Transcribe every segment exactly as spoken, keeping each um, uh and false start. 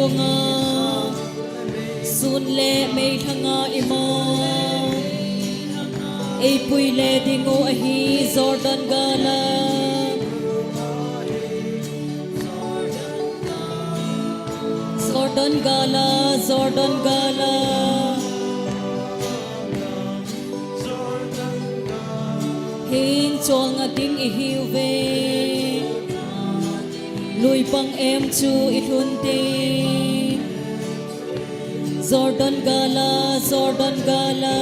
Nga, sun le meilhanga ima eipui le dingu ahi Jordan gala. Jordan gala, Jordan gala. Hing cholnga ding ihiuve. Lui pang em chu ilhun te. Jordan gala, Jordan gala.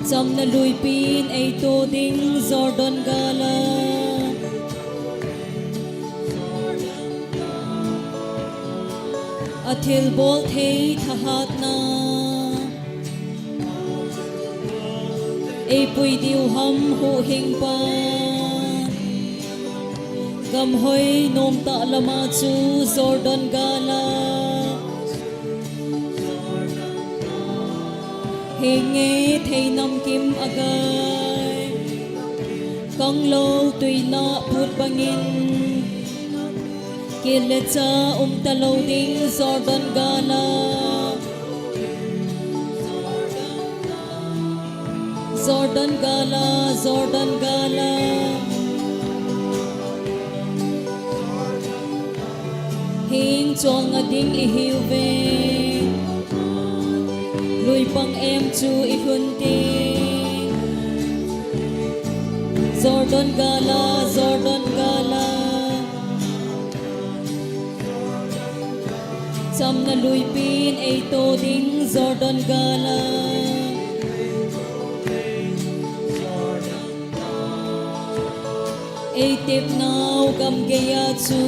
Chamna luipin eito ding Jordan gala. Athilbol thei thahatna eipui diu ham Huhhingpa. Gamhoi nomtah lama chu Jordan gala. Henge theinam kim agai. Kanglou tuina put bangin. Kile cha umtalou ding Jordan gala. Jordan gala, Jordan gala. Hing cholnga ding ihiuve. Lui pang em chu ilhun te. Jordan gala, Jordan gala. Chamna luipin eito ding Jordan gala. Eitepnau gam geiya chu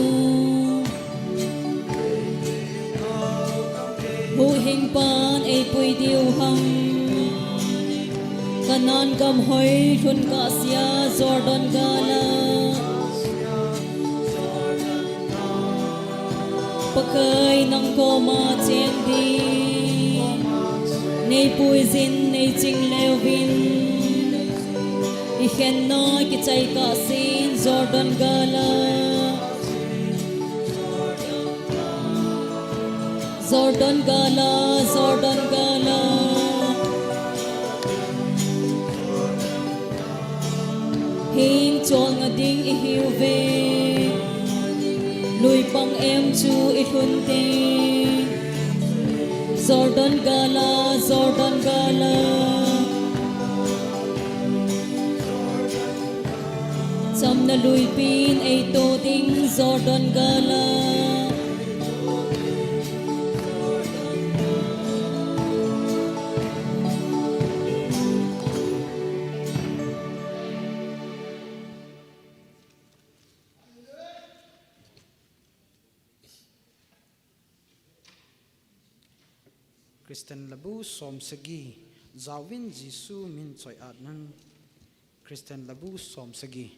Huhhingpan eipui diu ham. Kanan gamhoi lhun kahsea Jordan gala. Pakai nang koma cheng ding. Neipuijin neiching leuvin. Ikhenna kichai kahsen Jordan gala. Jordan gala, Jordan gala. Hing cholnga ding ihiuve. Lui pang em chu ilhun te. Jordan gala, Jordan gala. Chamna luipin eito ding Jordan gala. Christian labu som sagi, jaovin Jesu min choi-atnan. Christian labu som sagi.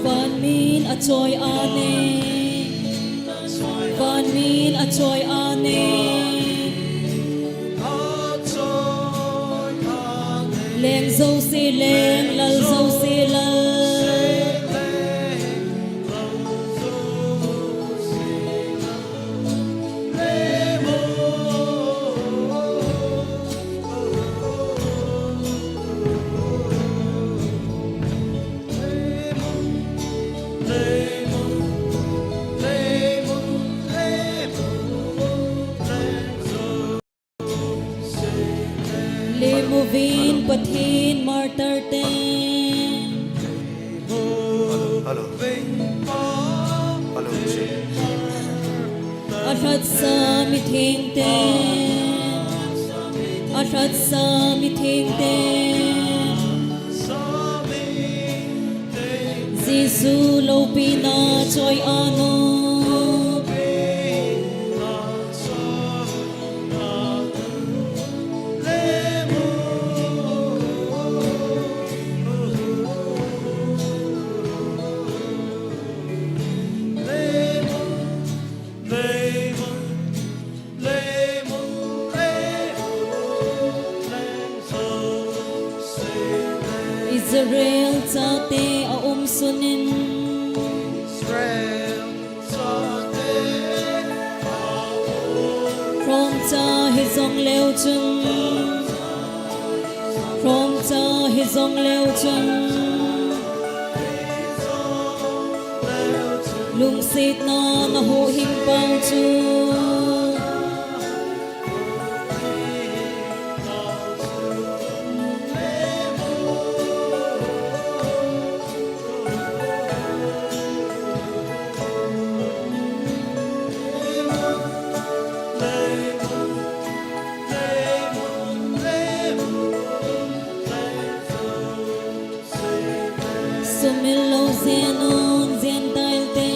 Vanmin achoi-ane. Vanmin achoi-ane. Leng jouse leng, lal jouse lal. Lemuvin Pathen martyr te. Hello. Hello. Alhatsa mitheng te. Alhatsa mitheng te. Jesu loupina choi-ano. Jong leu chun, Rome cha hi jong leu chun, lungsetna na huhhing pau chu. Sumil lou jeng un Gentile te.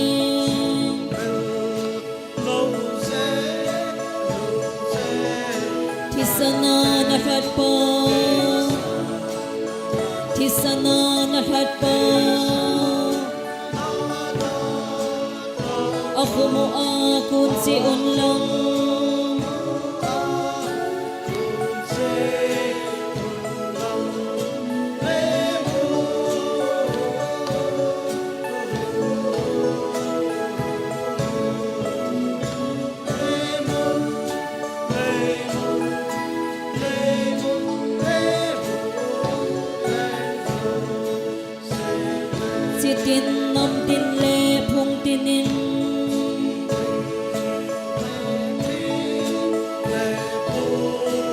Thisan a na lhat pau, thisan a na lhat pau, a khum u a kun cheh un lang. Chitin, namtin le phungtin in,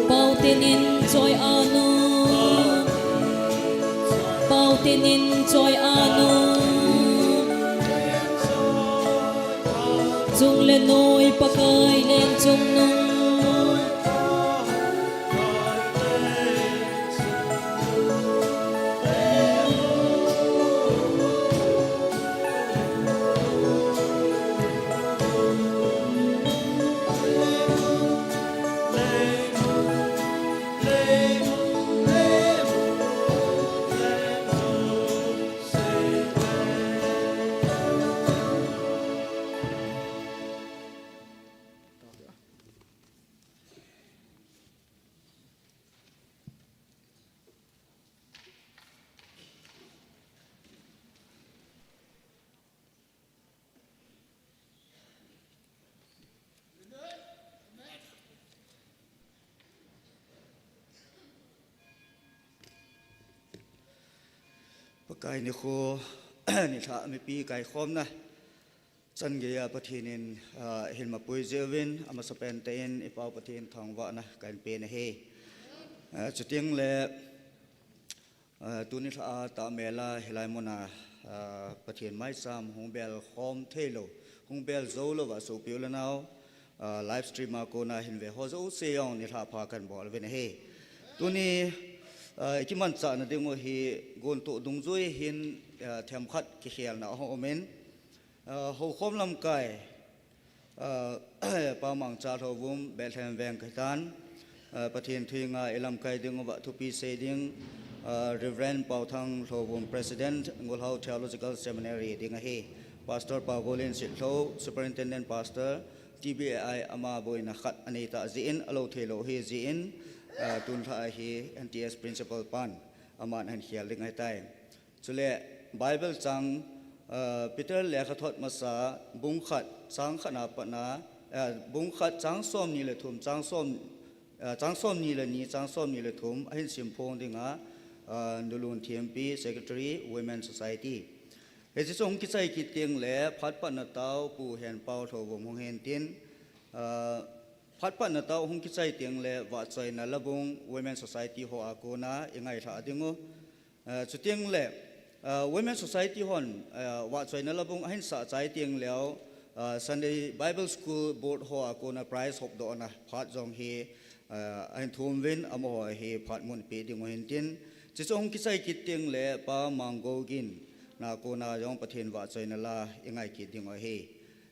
paotin in choi-at un, paotin in choi-at un, chung le noi Pakai leng chungnung. Pakai nikho, nilhah mipi kaikhomna chan geiya Pathen in, ah, hin mapui jeh uvin, amasapen tah in i Pau Pathen thangvahna kahin pen ahi. Ah, chuteng le, ah, tuni lha a tahmel a hilai mun a, ah, Pathen maicham hung bel khom thei lou, hung bel jou lou va sopi u le nau, ah, live stream a kona hin ve ho jouse jong nilhah pha kahin bol uvin ahi. Tuni, ah, i kimanchahna ding u hi gontoh dungjui hin, ah, themkhat kikhelna ahung um in, ah, houkhom lamkai, ah, Pa Mangcha Lhouvum, Bethlehem Veng kahitan, ah, Pathen thu henga i lamkai ding uva thupi sei ding, ah, Reverend Paothang Lhouvum, President, Ngulhao Theological Seminary ding ahi. Pastor Paogolin Sitlhou, Superintendent Pastor, T B A I, ama boina khat anei tah jeh in, alou thei lou ahi jeh in, ah, tun lha a hi N T S Principal pan aman ahin khel ding ahitai. Chule Bible chang, ah, Peter lekhathot masa bung khat chang khat na pat na, ah, bung khat chang somni le thum, chang som, ah, chang somni le ni, chang somni le thum ahin simphong dinga, ah, Nulun Thempi, Secretary, Women Society. Hiche chu hung kichai kit teng le phat patna tao Pu Henpao Lhouvum hung hen tin, ah, phat patna tao hung kichai teng le vahchoina labung Women Society ho a kona i ngailhah ding u. Ah, chuteng le, ah, Women Society hon, ah, vahchoina labung ahin sah chai teng leu, ah, Sunday Bible School Board ho a kona prize hopdohna phat jong hi, ah, ahin thum uvin, amaho hi phat mun pe ding u hin tin. Chuche hung kichai kit teng le Pa Manggogin na kona jong Pathen vahchoina la i ngai kit ding u ahi.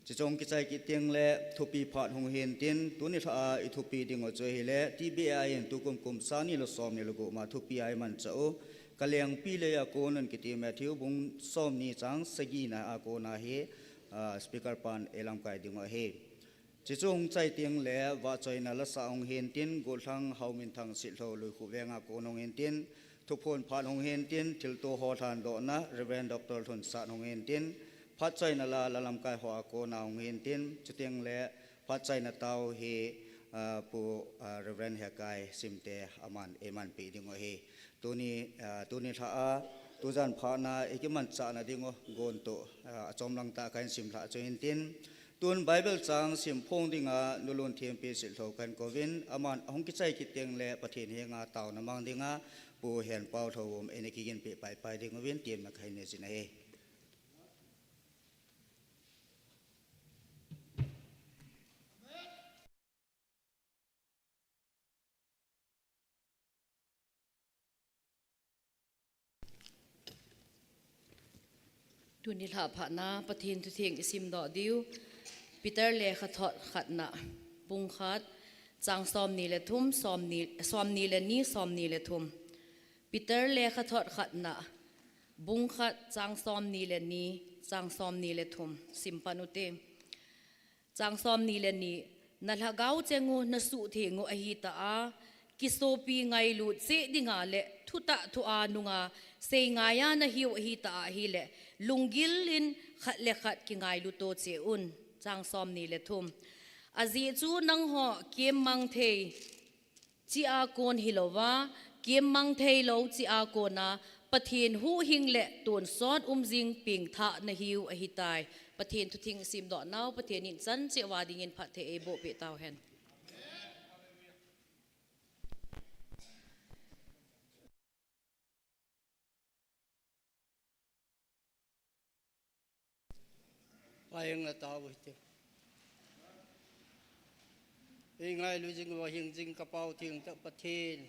Chuche hung kichai kit teng le thupi phat hung hen tin, tuni lha a i thupi ding u chu ahile, T B A I in tukum kum sang ni le som ni le gup ma thupi a i manchah u, Kalengpi lei a kon un kiti Matthew bung somni chang sagi na a kona hi, ah, speaker pan eilamkai ding u ahi. Chuche hung chai teng le vahchoina la sah hung hen tin, Gollhang Haominthang Sitlhou Luikhuh Veng a kon hung hen tin, thuphon phat hung hen tin, thilto ho lhandohna Reverend Doctor Lhunsat hung hen tin, phatchoina la, la lamkai ho a kona hung hen tin, chuteng le phatchoina tao hi, Ah, Pu, ah, Reverend Hekai Simte aman eimanpi diu ahi. Tuni, ah, tuni lha a, tujan phatna ikimanchahna diu gon toh, ah, achomlang tah kahin simlha chu hintin. Tun Bible chang simphong dinga nulun thempi Sitlhou kahin kouvin, aman ahung kichai kit tengle Pathen henga taona mang dinga Pu Henpao Lhouvom eina kiginpeh paipai diuvin temna kahin nei jin ahi. Tuni lha phatna Pathen thutheng isimdoh diu. Peter lekhathot khatna, bung khat, chang somni le thum, somni, somni le ni, somni le thum. Peter lekhathot khatna, bung khat, chang somni le ni, chang somni le thum. Simpan ute. Chang somni le ni, na lhagao cheng u na suhtheng u ahitah a, kisopi ngailut cheh dinga le thutah thua nunga seingaiya nahiu ahitah a ahile, lunggil in khat le khat kingailut to cheh un. Chang somni le thum. Ajeh chu nangho kemmang thei chea kon hilouva, kemmang theilou chea kona, Pathen huhhing le tonsot umjing pengthah nahiu ahitai. Pathen thutheng simdoh nau, Pathen in chan cheh uva dingin phatthei eiboh peh tauhen. Phahenga tao hite. Eingailu jing uva hingjing ka Pau thengtah Pathen.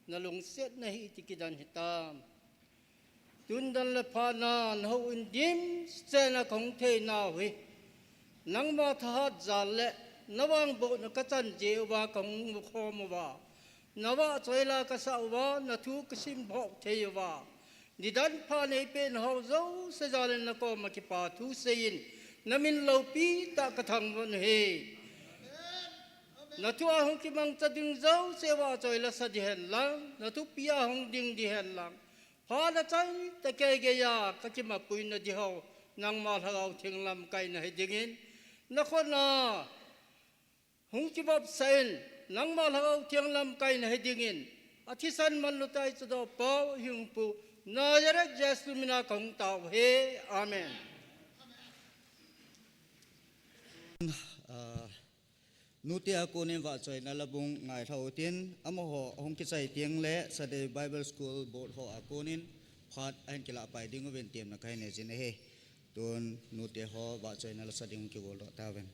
Na lungsetna hi iti kidan hitam. Tun dan le phatna, na houin dimset a kahung theinau hi. Nangma thahat jal le, na vangbohna kachan jeh uva kahung mukhom uva. Na vahchoi la kasah uva, na thu kasim phot thei uva. Nidan pha neipeh nahou jouse jal in na koma kipa thu seiyin, na min loupi tah kathangvah u ahi. Na thu a hung kimangcha ding jouse vahchoi la sa ding hen lang, na thupi a hung ding ding hen lang. Phat achaitah kei geiya kakimapuina ding ho, nangma Lhagao Theng lamkaina hi dingin. Na khut a hung kivopsah in, nangma Lhagao Theng lamkaina hi dingin, athisan manlu tai Chadou Pau Hingpu, Nazareth Jesu mina kahung tao uve. Amen. Ah, nute a konin vahchoina labung ngailha utin, amaho ahung kichai tengle Sunday Bible School Board ho a konin phat ahin kilah pai diuvin temna kahin nei jin ahi. Tun nute ho vahchoina lasa ding kigoldoh tauvin.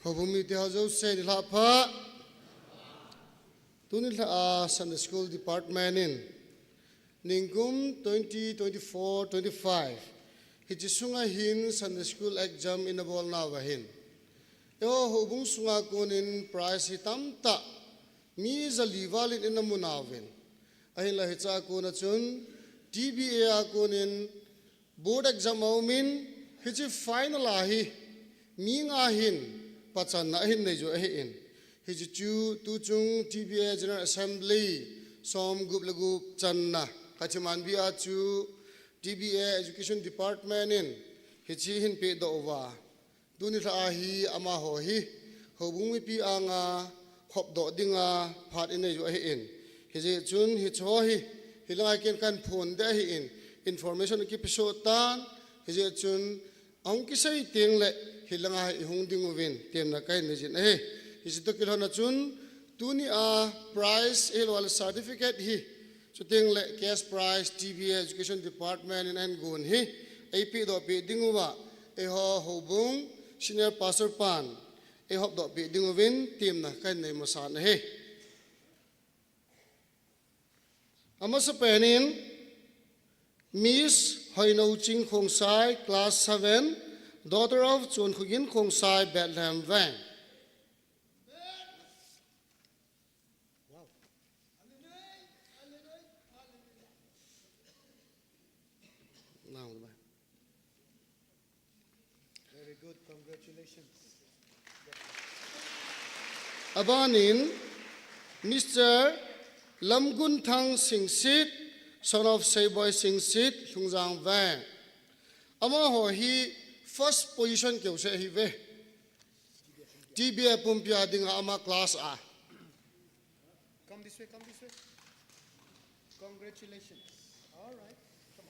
Houbung mite ho jouse nilhah pha. Tuni lha a Sunday School Department in ningkum twenty twenty-four twenty-five hiche sunga hin Sunday School exam ina bolnauva hin, eiho houbung sunga konin prize hi tamtah mi jali val in ina munauvin. Ahinla hiche a kona chun T B A a konin board exam aumin, hiche final a hi mi nga hin pachanna ahin nei u ahin. Hiche chu tuchung T B A General Assembly somgup le gup channa Kachimanbi a chu T B A Education Department in hiche hin pehdoh uva, tuni lha a hi amaho hi houbung mipi anga khopdoh dinga phat inei u ahin. Hijeh chun hicheho hi hilanga ken kahin phon ding ahin, information akipesoh tan, hijeh chun ahung kisei tengle hilanga hi ihung ding uvin temna kahin neijin ahi. Hiche toh kilhon a chun tuni a prize ahilouleh certificate hi, chuteng le cash prize T B A Education Department in ahin gon hi eipehdoh peh ding uva, eiho houbung Senior Pastor pan eihopdoh peh ding uvin temna kahin nei masan ahi. Amasapen in Miss Hoinou Ching Khongsai, Class seven, daughter of Chonkhogin Khongsai, Bethlehem Veng. Very good, congratulations. Abanin Mister Lamgunthang Singsit, son of Seiboi Singsit, Lhungjang Veng. Amaho hi first position keuse ahiuve. T B A pumpi a dinga ama class a. Come this way, come this way. Congratulations. All right, come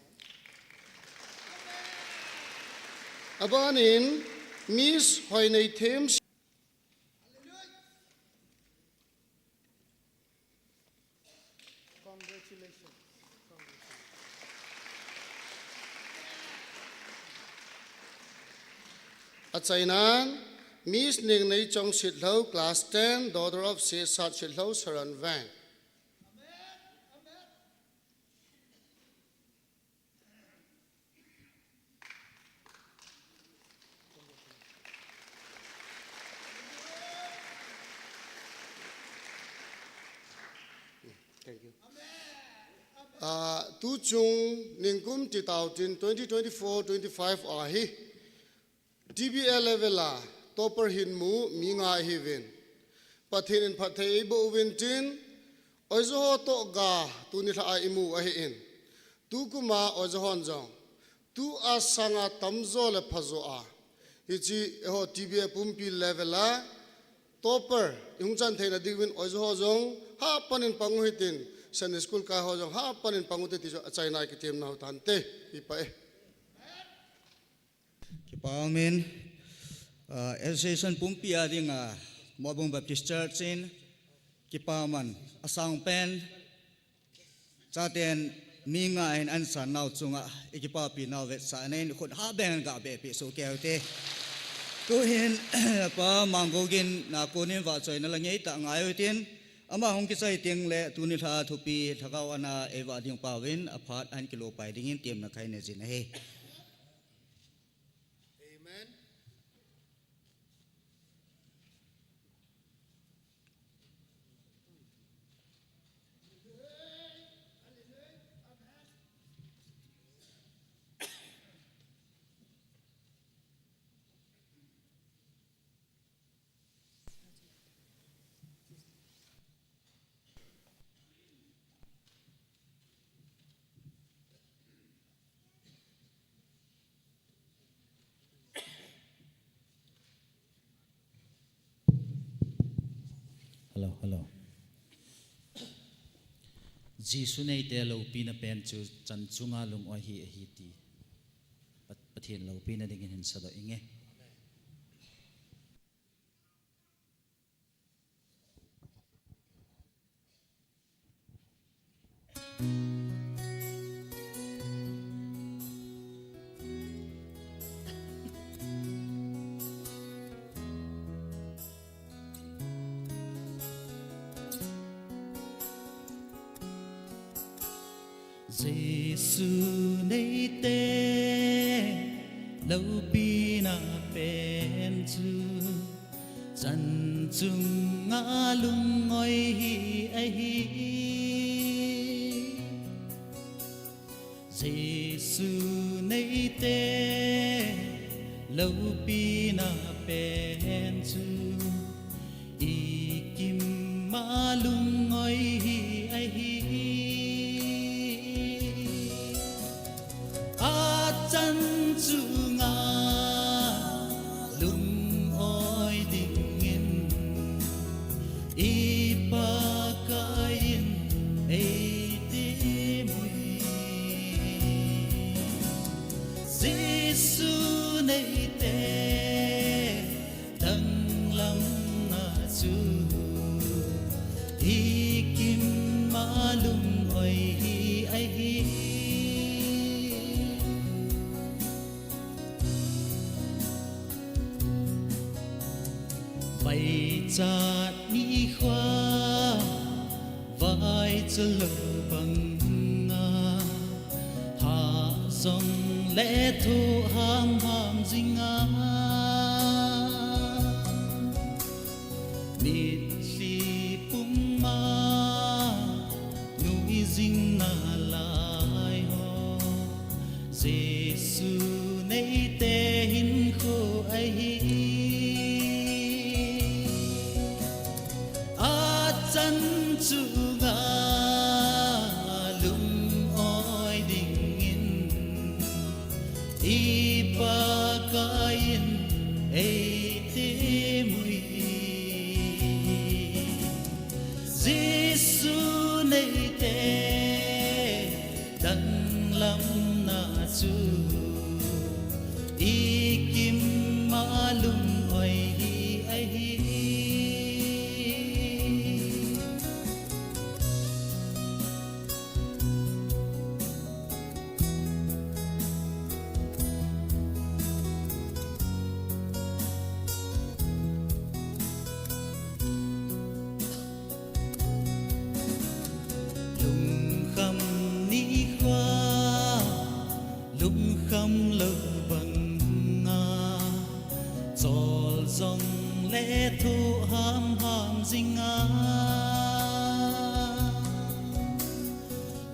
on. Abanin Miss Hoineithem. Congratulations. Achainan, Miss Ningneichong Sitlhou, Class ten, daughter of Sesat Sitlhou, Saran Veng. Thank you. Ah, tuchung ningkum titautin twenty twenty-four twenty-five a hi T B A level a topper hin mu mi nga ahiuvin. Pathen in phatthei eiboh uvin tin, oijoho toh ga tuni lha a imu ahin. Tukum a oijohon jong tua sanga tamjo le phajo a, hiche eiho T B A pumpi level a topper ihung chan theina diuvin oijoho jong hapan in pang u hitin, Sunday school kaiho jong hapan in pang ute ti chu achaina a kitemna u tante, kipah e. Kipa umin, ah, association pumpi a dinga, Moibung Baptist Church in kipaman asang pen, chaten mi nga in ansan nau chunga ikipapi nau vetsahna in khut ha beng in gabeh peh soh kei ute. Tuhin, Pa Manggogin nakonin vahchoina la ngeitah ngai utin, ama hung kichai tengle tuni lha thupi lhagao ana eivah ding pauvin aphat ahin kilopai dingin temna kahin neijin ahi. Amen. Hello, hello. Jesu neite loupina pen chu chan chunga lungoi hi ahi ti. Pat-, Pathen loupina dingin hin sadoh inge. Jesu neite loupina pen chu chan chunga lungoi hi ahi. Jesu neite loupina pen chu ikim a lungoi hi ahi. Eiti mui Jesu neite danglam na chu ikim malum oi hi ahi. Vaichat ni khua vai chu lo banga ha zong le thu ham ham zinga mitli puma nui zing na lai ho. Jesu neite hinkho ahi. Achan chunga lum oi dingin i Pakaiin eiti mui. Jesu neite danglam na chu ikim malum oi hi ahi. Lungkham ni khua lungkham lo banga chol zong le thu ham ham zinga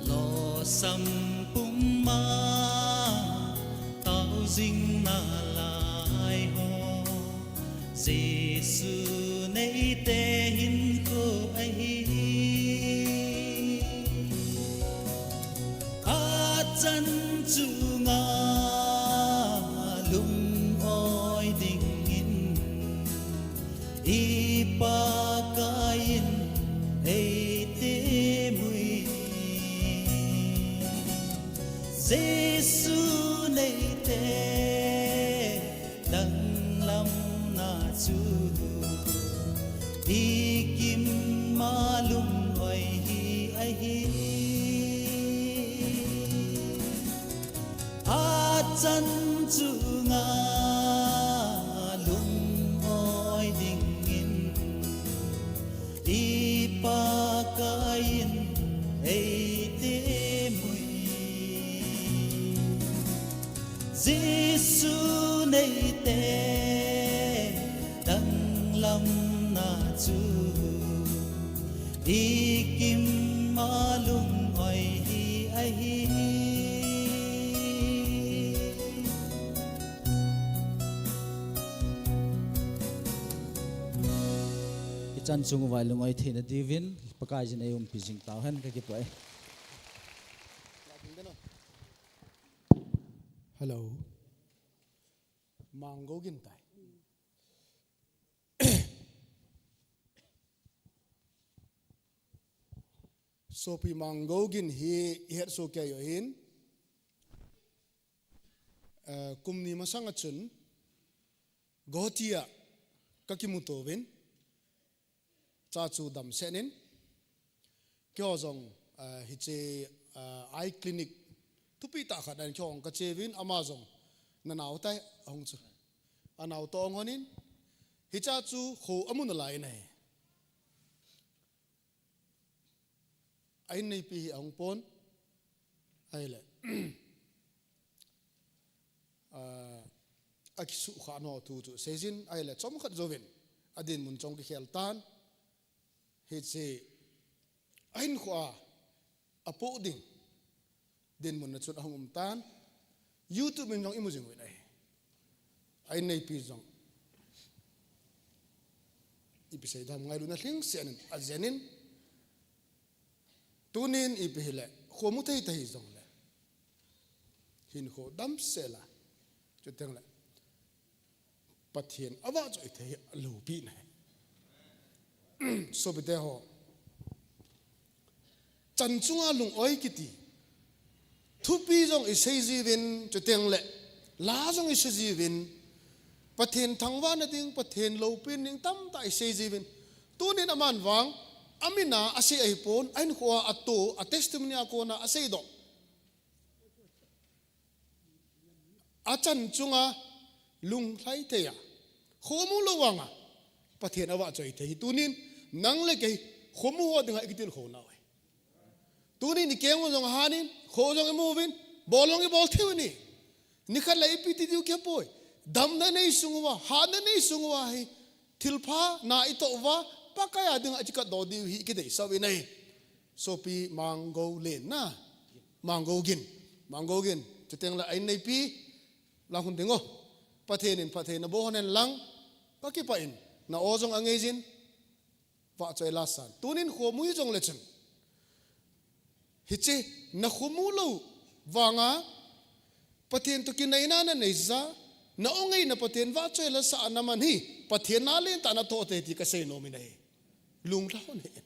losam puma tau zing na lai ho. Jesu neite hinkho ahi. Achan chunga lum oi dingin i Pakaiin eiti mui. Jesu neite danglam na chu ikim malum oi hi ahi. Achan chunga lum oi dingin i Pakaiin eiti mui. Jesu neite danglam na chu ikim malum oi hi ahi. Ichan chung uva lung oi theina diuvin Pakaiyin eiumpi jing tauhen, kakipah e. Hello. Mango gin tai. Sopi Mango gin hi ihet soh kei u hin. Eh, kum ni masang a chun Guwahati a kakimuto uvin. Cha chu damsel in. Keiho jong, eh, hiche, eh, eye clinic thupi tah khat a keiho jong kache uvin, ama jong nanao tai ahung chu. Anao toh ahung hon in. Hicha chu kho amu nalai in ahi. A inneipi hi ahung pon. Ahile. Ah, akisuhkhah nau thu chu seijin, ahile chomkhat jouvin adinmun chong kikhel tan. Hiche ahinkho a apoh ding dinmun a chun ahung um tan. YouTube in jong imu jing uvin ahi. A inneipi jong ipi seidam, ngailutna lhingset in ajen in. Tunin ipi hile, kho mu thei ta hijongle, hinkho damsel a, chuteng le Pathen avahchoi thei hi alopi na hi. Sopite ho, Chan chunga lung-oi kiti. Thupi jong isei jiuvin, chuteng le la jong isei jiuvin, Pathen thangvahna ding, Pathen loupina ding tamtah isei jiuvin. Tunin aman vang, amin a asei ahipon, ahinkhoa ato, a testimony a kona asei doh. Achan chunga lunglhai thei a, khomu lou vanga Pathen avahchoi thei hi tunin nang le kei khomu ho dinga ikitilkhou nau ahi. Tunin ikeng u jong ahanin, kho jong imu uvin, bol jong ibol thei u ahi. Nikhat le ipi ti diu kipoi. Damna nei sung uva, hatna nei sung uva hi thilpha na itoh uva, Pakai a dinga ikikat doh diu hi kideisah u ahi. Sopi Manggou Len na. Manggou Gin. Manggou Gin. Chuteng le a inneipi, lang hung ding o. Pathen in phatthei naboh hen lang, kakipah in, na-o jong angei jin, vahchoi la san. Tunin khomu jong le chun, hiche, nakhomu lou vanga, Pathen toh kinaina nanei jeh a, na-o ngeina Pathen vahchoi la sahna man hi, Pathen na lentah natoh thei ti kasei nom in ahi. Lunglha hon ahi.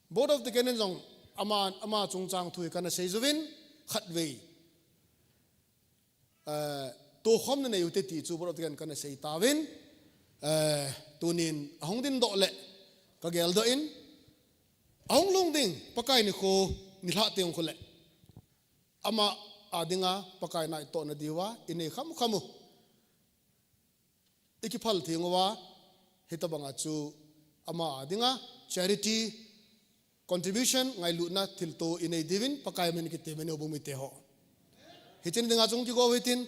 Board of Deacon in jong ama, ama chungchang thu hi kana sei jiuvin, khatvei, eh, tokhomna nei ute ti chu Board of Deacon kana sei tauvin, eh, tunin ahung dingdoh le, kageldoh in, ahung lhung ding, Pakai nikho, nilhah teng khu le, ama a dinga Pakai na itohna diuva, inei khamkham u, ikiphal theng uva, hitobanga chu ama a dinga charity contribution ngailutna thilto inei diuvin Pakai min kitem in, houbung mite ho. Hiche ni dinga chung kigo u hitin,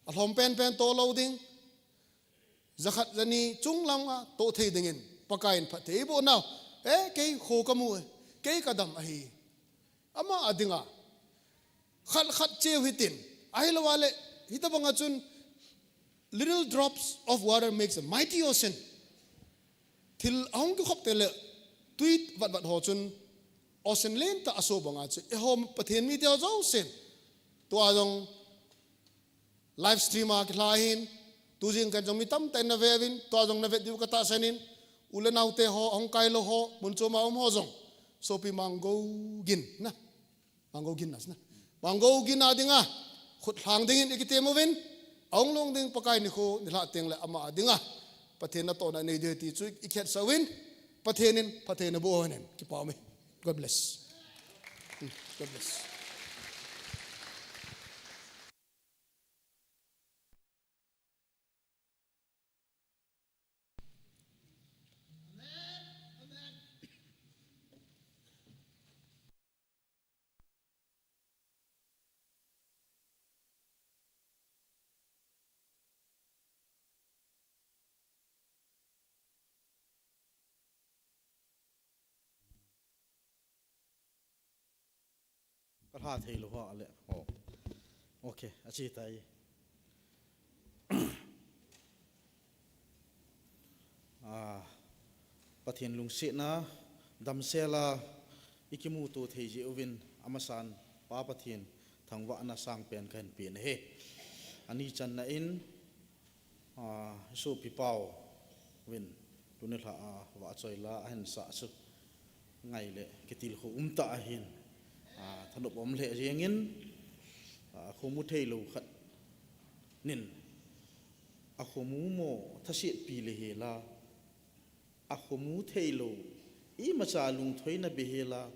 alhom penpen toh lou ding, jakhat jani chung langa toh thei dingin Pakai in phatthei eiboh nau. Eh, kei kho kamu e, kei kadam ahi. Ama a dinga khat khat cheu hitin. Ahilou le, hitobanga chun, little drops of water makes a mighty ocean. Thil ahung kikhop teng le, tui vatvat ho chun, ocean lentah aso banga chu, eiho Pathen mite ho jousen. Tua jong, live stream a kilha ahin, tujing kah in jong mi tamtah in nave uvin, tua jong navet diu katahsan in, u le naote ho, ahung kai lou ho, mun chom a um ho jong, Sopi Manggou Gin na. Manggou Gin na, na. Manggou Gin a dinga, khut lhang dingin ikitem uvin, ahung lhung ding Pakai nikho, nilhah teng le ama a dinga, Pathen natohna nei diu ti chu ikihetsah uvin, Pathen in phatthei naboh hen, kipah ume. God bless. Hmm, God bless. Kalha thei lou ho le. Oh. Okay, achi tai. Ah, Pathen lungsetna, damsel a, ikimuto thei jeh uvin, amasan, Pa Pathen, thangvahna sangpen kahin pen ahi. Ani channa in, ah, isopi pau vin, tuni lha a, vahchoi la, ahin sah chu. Ngai le, kitilkhou umtah ahin, ah, thanop um lheh jengin, ah, khomu thei lou khat nin, akhomu mo thasetpi le hela, akhomu thei lou, imacha lungthoina be hela,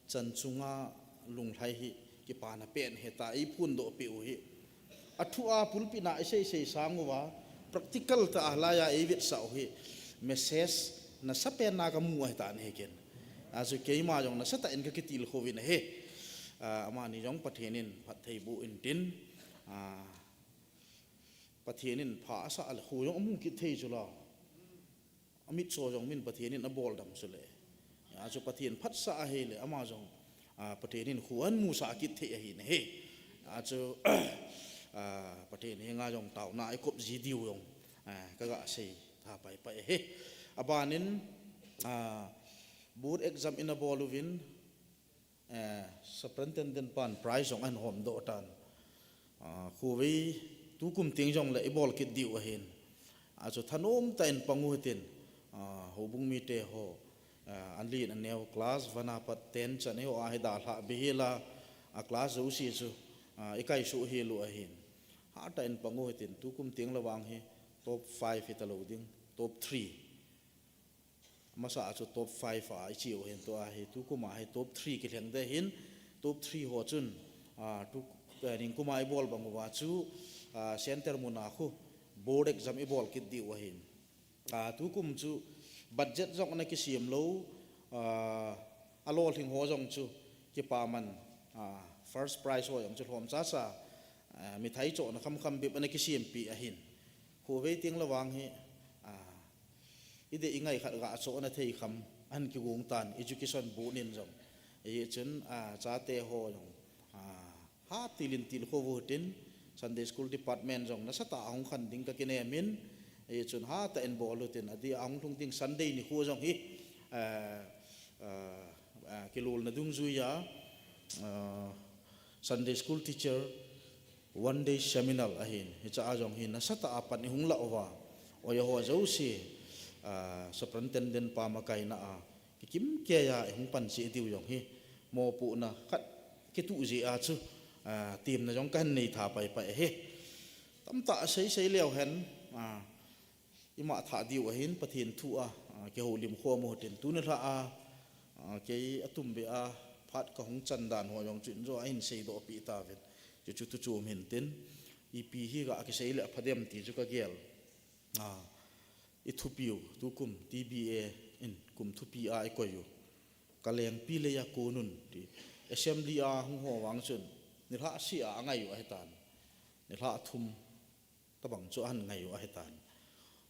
chan chunga lunglhai hi, kipana pen ahi tia eiphondoh peh u hi. Athu a pulpit na isei sei sang uva, practical tah a laiya eivetsah u hi, message nasapen na kamu ahitan ahi ken. Achu keima jong nasatah in kakitilkhou vin ahi. Ah, amani jong Pathen in phatthei boh intin, ah, Pathen in pha asah le kho jong amu kit thei chu la. Amitcho jong min Pathen in aboldam chu le. Achu Pathen phatsah ahile ama jong, ah, Pathen in kho ahin musah kit thei ahin ahi. Achu, ah, Pathen henga jong taona eikop ji diu jong, ah, kaga sei tha pai pai ahi. Abanin, ah, board exam in abol uvin, eh, superintendent pan prize jong ahin homdoh tan. Ah, khovei tukum teng jongle ibol kit diu ahin. Achu thanom tah in pang u hitin, ah, houbung mite ho, Ah, anlen aneo class one apat ten chan eiho a hi dalhah bihela, a class jouse chu, ah, ikaisuh hel u ahin. Hatah in pang u hitin, tukum teng le vang hi top five hitalou ding, top three. Masa a chu top five a iche u hin tua hi, tukum a hi top three kilheng ding ahin, top three ho chun, ah, tu, eh, ningkum a ibol bang uva chu, ah, center mun a khu board exam ibol kit diu ahin. Ah, tukum chu budget jong ana kisem lou, ah, alolhing ho jong chu kipaman, ah, first prize ho jong chu lhom chacha, ah, mithai chohna khamkham bep ana kisempi ahin. Khovei teng le vang hi, ah, idei ingai khat ga chohna thei kham ahin kigong tan, education board in jong. Hichun, ah, chate ho jong, ah, ha tilin tilkhou u hitin, Sunday School Department jong nasatah a hung khan ding kakinem in, hichun hatah in bol u hitin, adeh a hung lhung ding Sunday nikho jong hi, ah, ah, ah, kilolna dungjuia, ah, Sunday School Teacher One Day Seminar ahin, hiche a jong hi nasatah a pan ihung lah uva, oja ho jouse, ah, Superintendent pa makaina a, kikim keiya ihung pan cheh diu jong hi, mopohna khat kituh jeh a chu, ah, temna jong kahin nei tha paipai ahi. Tamtah seisei leu hen, ah, ima thah diu ahin, Pathen thu a, ah, kihoulim khom u hitin, tuni lha a, ah, kei atumbeh a phat kahung chan dan ho jong chu injo a hin seidoh peh tauvin. Chuchu tuchom hintin, ipi hi ga kisei le apha dem ti chu kagel. Ah, ithupiu, tukum T B A in kum thupi a ikoi u. Kalengpi leiya konun ti. Assembly a hung ho vang chun, nilhah seh a angai u ahitan. Nilhah thum tabang chu ahin ngai u ahitan.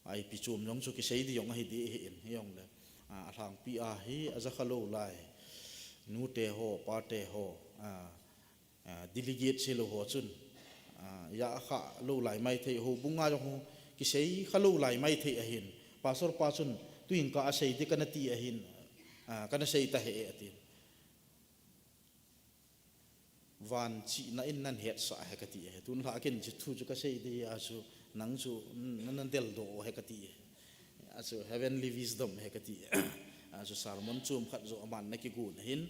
Ipi chom jong chu kisei ding jong ahi ding ahin, hijongle, ah, alhangpi a hi aja kha lou lai. Nute ho, pate ho, ah, ah, delegate hilou ho chun, ah, ja kha lou lai maithei, houbung a jong ho kisei kha lou lai maithei ahin. Pastor pa chun, tuin ka asei ding kana ti ahin, ah, kana sei tahih e atin. Van chihna in nahin hetsah ahi kati e. Tun lha ken chu thu chu kasei ding ahi a chu, nang chu, mm, nahin deldoh u ahi kati e. Achu heavenly wisdom ahi kati e. Achu sermon chom khat joh aman ana kigon ahin,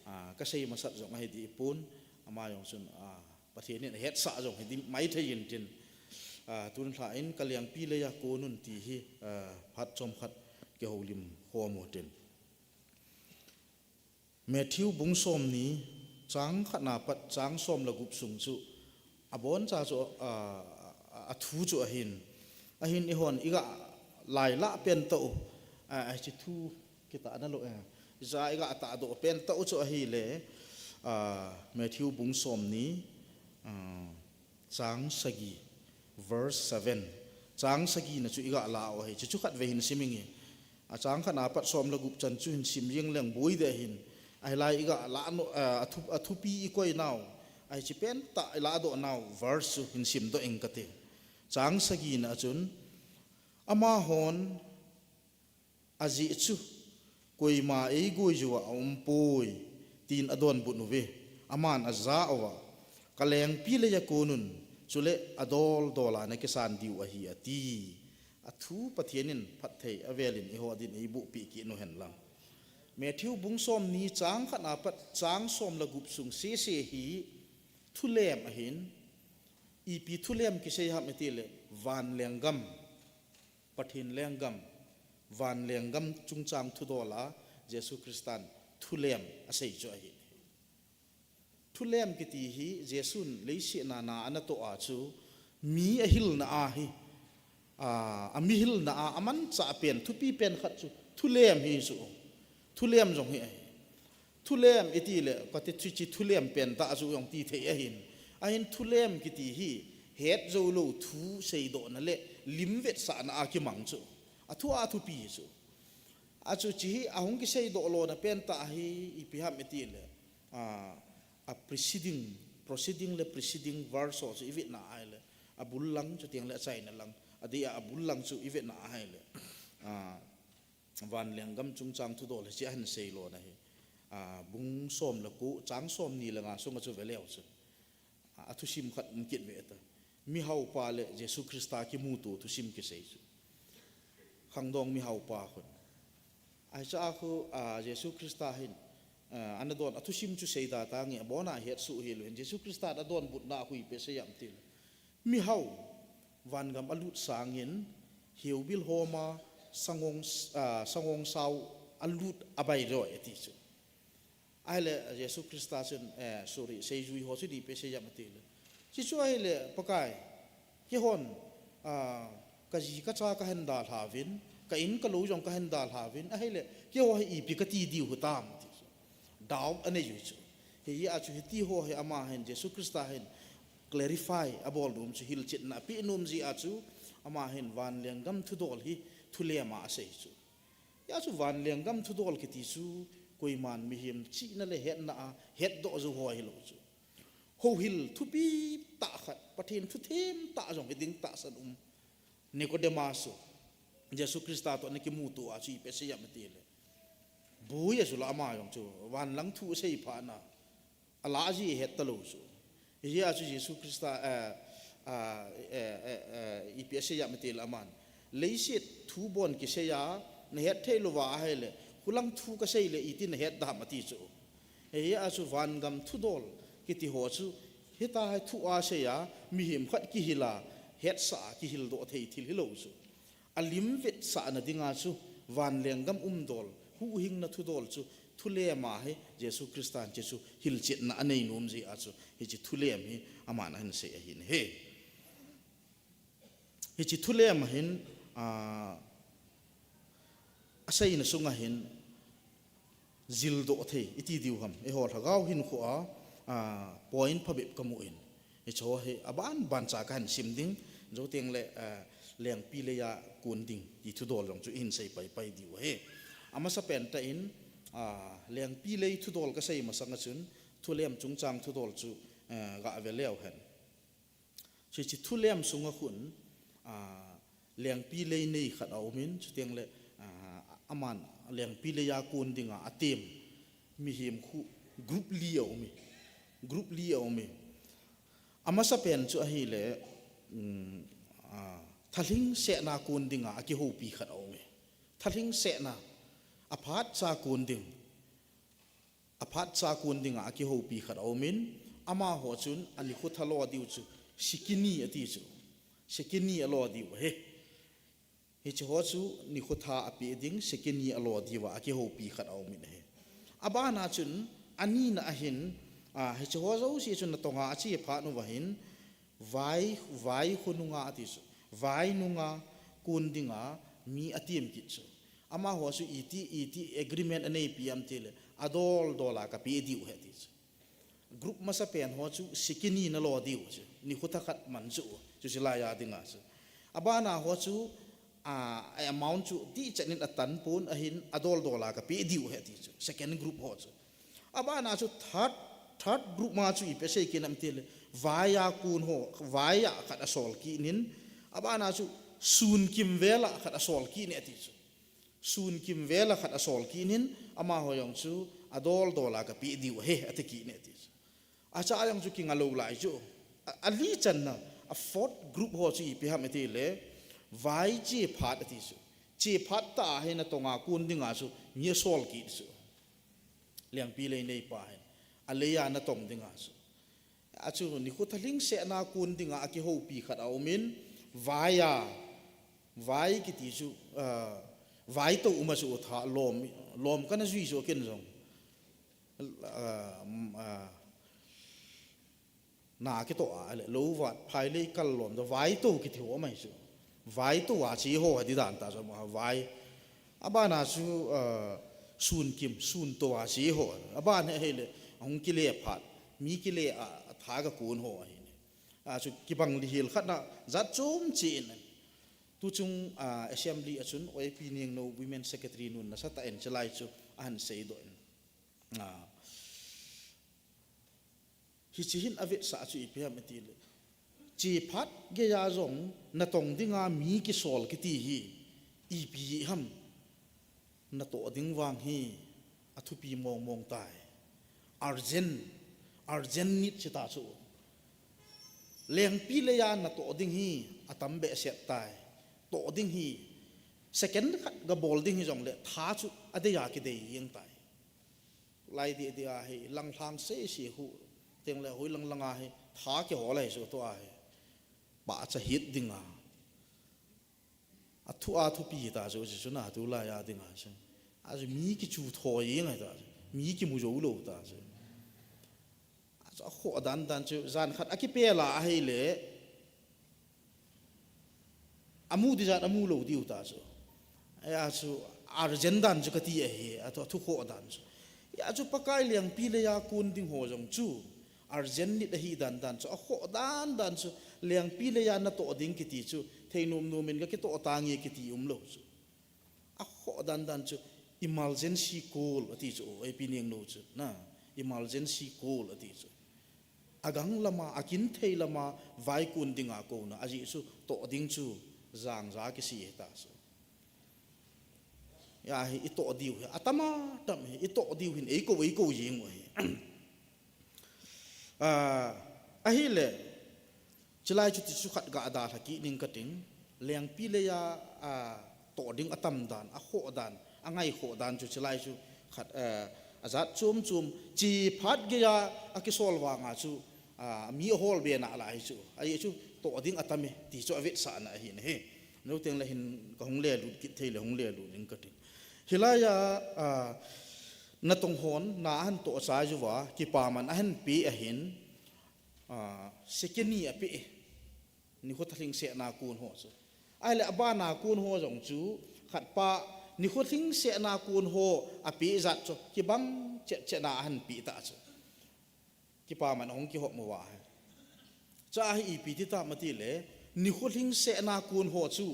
ah, kasei masat jong ahi ding pon, ama jong chun, ah, Pathen in ahetsah jong hi ding maithei intin. Ah, tun lha in Kalengpi leiya konun ti hi, ah, phat chom khat kihoulim khom u hitin. Matthew bung somni, chang khatna pat chang som le gup sung chu, aboncha chu, ah, a, athu chu ahin. Ahin eihon iga lailah pen tah u, ah, hiche thu kitahna lou, eh, hiche a iga tahdoh pen tah u chu ahile, ah, Matthew bung somni, ah, chang sagi, verse seven. Chang sagina chu iga lah u ahi, chuchu khatvei hin sim inge. Achang khatna pat som le gup chan chu hin sim jeng leng boi ding ahin. Ahilai iga lah nau, ah, athu, athupi ikoi nau, ahi, hiche pentah ilahdoh nau verse chu hin simdoh ing kate. Chang sagina chun, amahon, ajeh chu, koima eigoi jou a aumpoi, tin adonbut uve. Aman aja uva, Kalengpi leiya konun, chule adoldol a nakisan diu ahi, ati. Athu Pathen in phatthei avelin eiho din eiboh peh kit u hen lang. Matthew bung somni chang khatna pat chang som le gup sung sese hi thulem ahin, ipi thulem kisei ham itile, van lenggam, Pathen lenggam, van lenggam chungchang thudol a Jesu Christan thulem asei chu ahi. Thulem kiti hi Jesun leiset a na anatoh a chu mi ahilna ahi, a, amihilna a amanchah pen, thupi pen khat chu thulem hi chu. Thulem jong hi ahi. Thulem itile, kati chu hiche thulem pentah chu jong ti thei ahin. Ahin thulem kiti hi, hetjoulou thu seidohna le lim vetsahna a kimang chu. Athu a thupi chu. Achu hiche hi ahung kiseidoh lona pentah hi ipi ham itile, a, a preceding, preceding le preceding verse ho chu ivetna ahile, abul lang chuteng le achaina lang, adeh a abul lang chu ivetna ahile, a, van lenggam chungchang thudol hiche ahin seilona hi, a, bung som le ko, chang somni le nga sunga chu veleu chun, a, athusim khat um kit ve ta. Mihaopa le Jesu Christa kimuto thusim kisei chu. Khangdong mihaopa khun, Ahi cha a khu, a, Jesu Christa hin, a, ana don, a thusim chu seida tange, abona hetsuh hilou hin, Jesu Christa a donbutna khu ipi asei ham itile. Mihao, vangam alut sangin, heubil homa, sangong, a, sangong sao alut abai joi ati chu. Ahile, Jesu Christa chun, eh, sorry, seijui ho chu ipi asei ham itile. Chuchu ahile, Pakai, keihon, a, kaji kacha kahin dalhauvin, ka in ka lou jong kahin dalhauvin, ahile, keiho hi ipi kati diu hitam ati chu. Doubt anei jui chu. Hijeh a chu hiti ho hi ama hin, Jesu Christa hin, clarify abol nom chu hilchetna apeh nom jeh a chu, ama hin van lenggam thudol hi thulem a asei chu. Hijeh a chu van lenggam thudol kiti chu, koiman mihem chihna le hetna a, hetdoh jou ho hilou chu. Houhil thupi tah khat, Pathen thu themtah jong hiding tahsan um. Nicodemus chu, Jesu Christa toh ana kimuto a chu ipi asei ham itile. Boi achu la ama jong chu, van lang thu asei phat na. Alah ji het talou chu. Hijeh a chu Jesu Christa, eh, a, eh, eh, eh, ipi asei ham itile aman. Leiset thu bon kisei a, nahet thei louva ahile, khulang thu kasei le iti nahet dem ati chu. Hijeh a chu vangam thudol kiti ho chu, hitia hi thu asei a, mihem khat kihil a, hetsah a, kihildoh thei thil hilou chu. Alim vetsahna dinga chu, van lenggam umdol, huhhingna thudol chu, thulem a hi, Jesu Christan hiche chu, hilchetna anei nom jeh a chu, hiche thulem hi, aman ahin sei ahin ahi. Hiche thulem a hin, a, aseina sunga hin, jildoh thei, iti diu ham. Eiho lhagao hinkhoa, a, point phabep kamu in. Hiche ho hi, aban ban cha kahin sim ding, jou teng le, a, lengpi leiya kon ding, ti thudol jong chu ihin sei paipai diu ahi. Amasapen tah in, a, lengpi lei thudol kasei masanga chun, thulem chungchang thudol chu, a, gave leu hen. Hiche thulem sunga khun, a, lengpi lei nei khat aumin, chuteng le, a, aman lengpi leiya kon dinga atem mihem khu group li aume. Group li aume. Amasapen chu ahile, um, a, thalhingsetna kon dinga akihoupi khat aume. Thalhingsetna, aphatcha kon ding. Aphatcha kon dinga akihoupi khat aumin, amaho chun anikho tha lo diu chu, sikini ati chu. Sikini alo diu ahi. Hiche ho chu nikho tha apeh ding, sikini alo diuva akihoupi khat aumin ahi. Abana chun, anina ahin, a, hiche ho jouse chu natonga ache phat uva hin, vai, vai khonunga ati chu. Vai nunga kon dinga mi atem kit chu. Amaho chu iti, iti agreement aneipi ham itile, adol dola kapeh diu ahi ati chu. Group masapen ho chu sikini nalo diu chu. Nikho tha khat man chu, chuche laiya dinga chu. Abana ho chu, a, a amount chu dichat in atan pon ahin adol dola kapeh diu ahi ati chu. Second group ho chu. Abana chu third, third group ma chu ipi asei kit ham itile, vaiya kon ho, vaiya khat asol kit in, abana chu sun kimvela khat asol kit in ati chu. Sun kimvela khat asol kit in, amaho jong chu adol dola kapeh diu ahi, ati kit in ati chu. Acha jong chu kinga lou lai chu. A, alichanna, a fourth group ho chu ipi ham itile, vai chephat ati chu. Chephat tah a hi natonga kon dinga chu, mi asol kit chu. Lengpi lei neipa hin. Aleiya natong dinga chu. Achu nikho thalhingsetna kon dinga akihoupi khat aumin, vaiya, vai kiti chu, a, vai tou uma chu tha lom, lom kana jui chu ken jong. A, um, a, na kitoh a, le, lou vat, phai lei kal lom, da vai tou kiti ho mai chu. Vai tou a che ho, adi dan ta chu, a, vai. Abana chu, a, sun kim, sun tou a che ho. Abana hi le, ahung kile phat, mi kile a, a tha ga kon ho ahi. Achu kibang lihil khat na, jat chom che in. Tuchung, a, assembly a chun, O A P Nengnou Women Secretary nun nasatah in chelai chu, ahin seidoh in. A, Hiche hin avetsah chu ipi ham itile. Chephat geiya jong natong dinga mi kisol kiti hi ipi ham. Natoh ding vang hi athupi mong mong tai. Urgent, urgent need chu ta chu. Lengpi leiya natoh ding hi atam behseh tai. Toh ding hi Second khat ga bol ding hi jong le tha chu adei a kidei jeng tai. Lai di di a hi lang hlang se se hu teng le hui lang lang a hi tha kihol ahi chu tu a hi. Ba cha hit ding a. A thu a thupi ta chu chu na tu lai a ding a chu. A chu mi kichu tho jeng a ta chu. Mi kimu jou lou ta chu. A chu a khoh dan dan chu jan khat a kipel a ahi le. A mu di jan a mu lou diu ta chu. A chu urgent dan chu kati ahi, a thu, a thu khoh dan chu. A chu Pakai lengpi leiya kun ding ho jong chu. Urgent nit ahi dan dan chu. A khoh dan dan chu. Lengpi leiya na toh ding kiti chu. Thei nom nom in ga kitoh ta nge kiti um lou chu. A khoh dan dan chu. Emergency call ati chu. Ei pi ning lou chu. Na. Emergency call ati chu. A gang lama, a kin thei lama, vai kun dinga kona, a jeh chu toh ding chu jang ja kisi ta chu. Ya hi i toh diu hi, a tam a tam hi, i toh diu hin, ei ko, ei ko jing u hi. Ah, ahi le, chilai chu ti chu khat ga da lha ki ning ka ting. Lengpi leiya, a, toh ding a tam dan, a khoh dan, a ngai khoh dan chu chilai chu khat, eh, a jat chom chom, chi phat geiya a kisol vanga chu, a, mi a hol be na lai chu, a jeh chu toh ding a tam e, ti chu a vetsahna ahi na hi. No teng le hin ka hung le lut kit thei le hung le lut ding ka tin. Hilaiya, a, na tong hon, na a han toh chai uva, kipaman a han pe ahin, a, second ni a pe e. Nikho thalhingsetna kun ho chu. Ahile abana kun ho jong chu, khat pa, nikho thalhingsetna kun ho a pe jat chu, kibang chet chet na a han pe ta chu. Kipaman hung kihop mo va he. Cha hi ipi ti ta ma ti le, nikho thalhingsetna kun ho chu,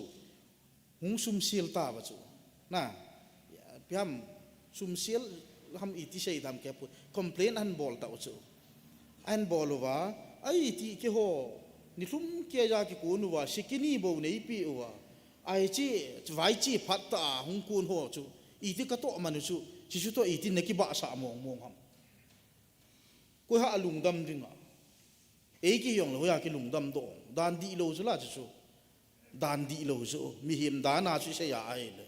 hung sumsil ta va chu. Na, ipi ham sumsil ham iti sei dam ke pu, complain a han bol ta u chu. A han bol uva, ai ti keiho, nilhum keiya kikun uva, second ni bou nei pe uva. Ai chi, vai chi phat ta a hung kun ho chu. Iti ka toh man u chu, chi chu toh iti na kibahsah mong mong ham. Koi ha a lungdam ding a. Ei kei jong le, hoiya kilungdam dong. Dan dihlou chu la chu chu. Dan dihlou chu. Mihem dan a chu sei a ahile.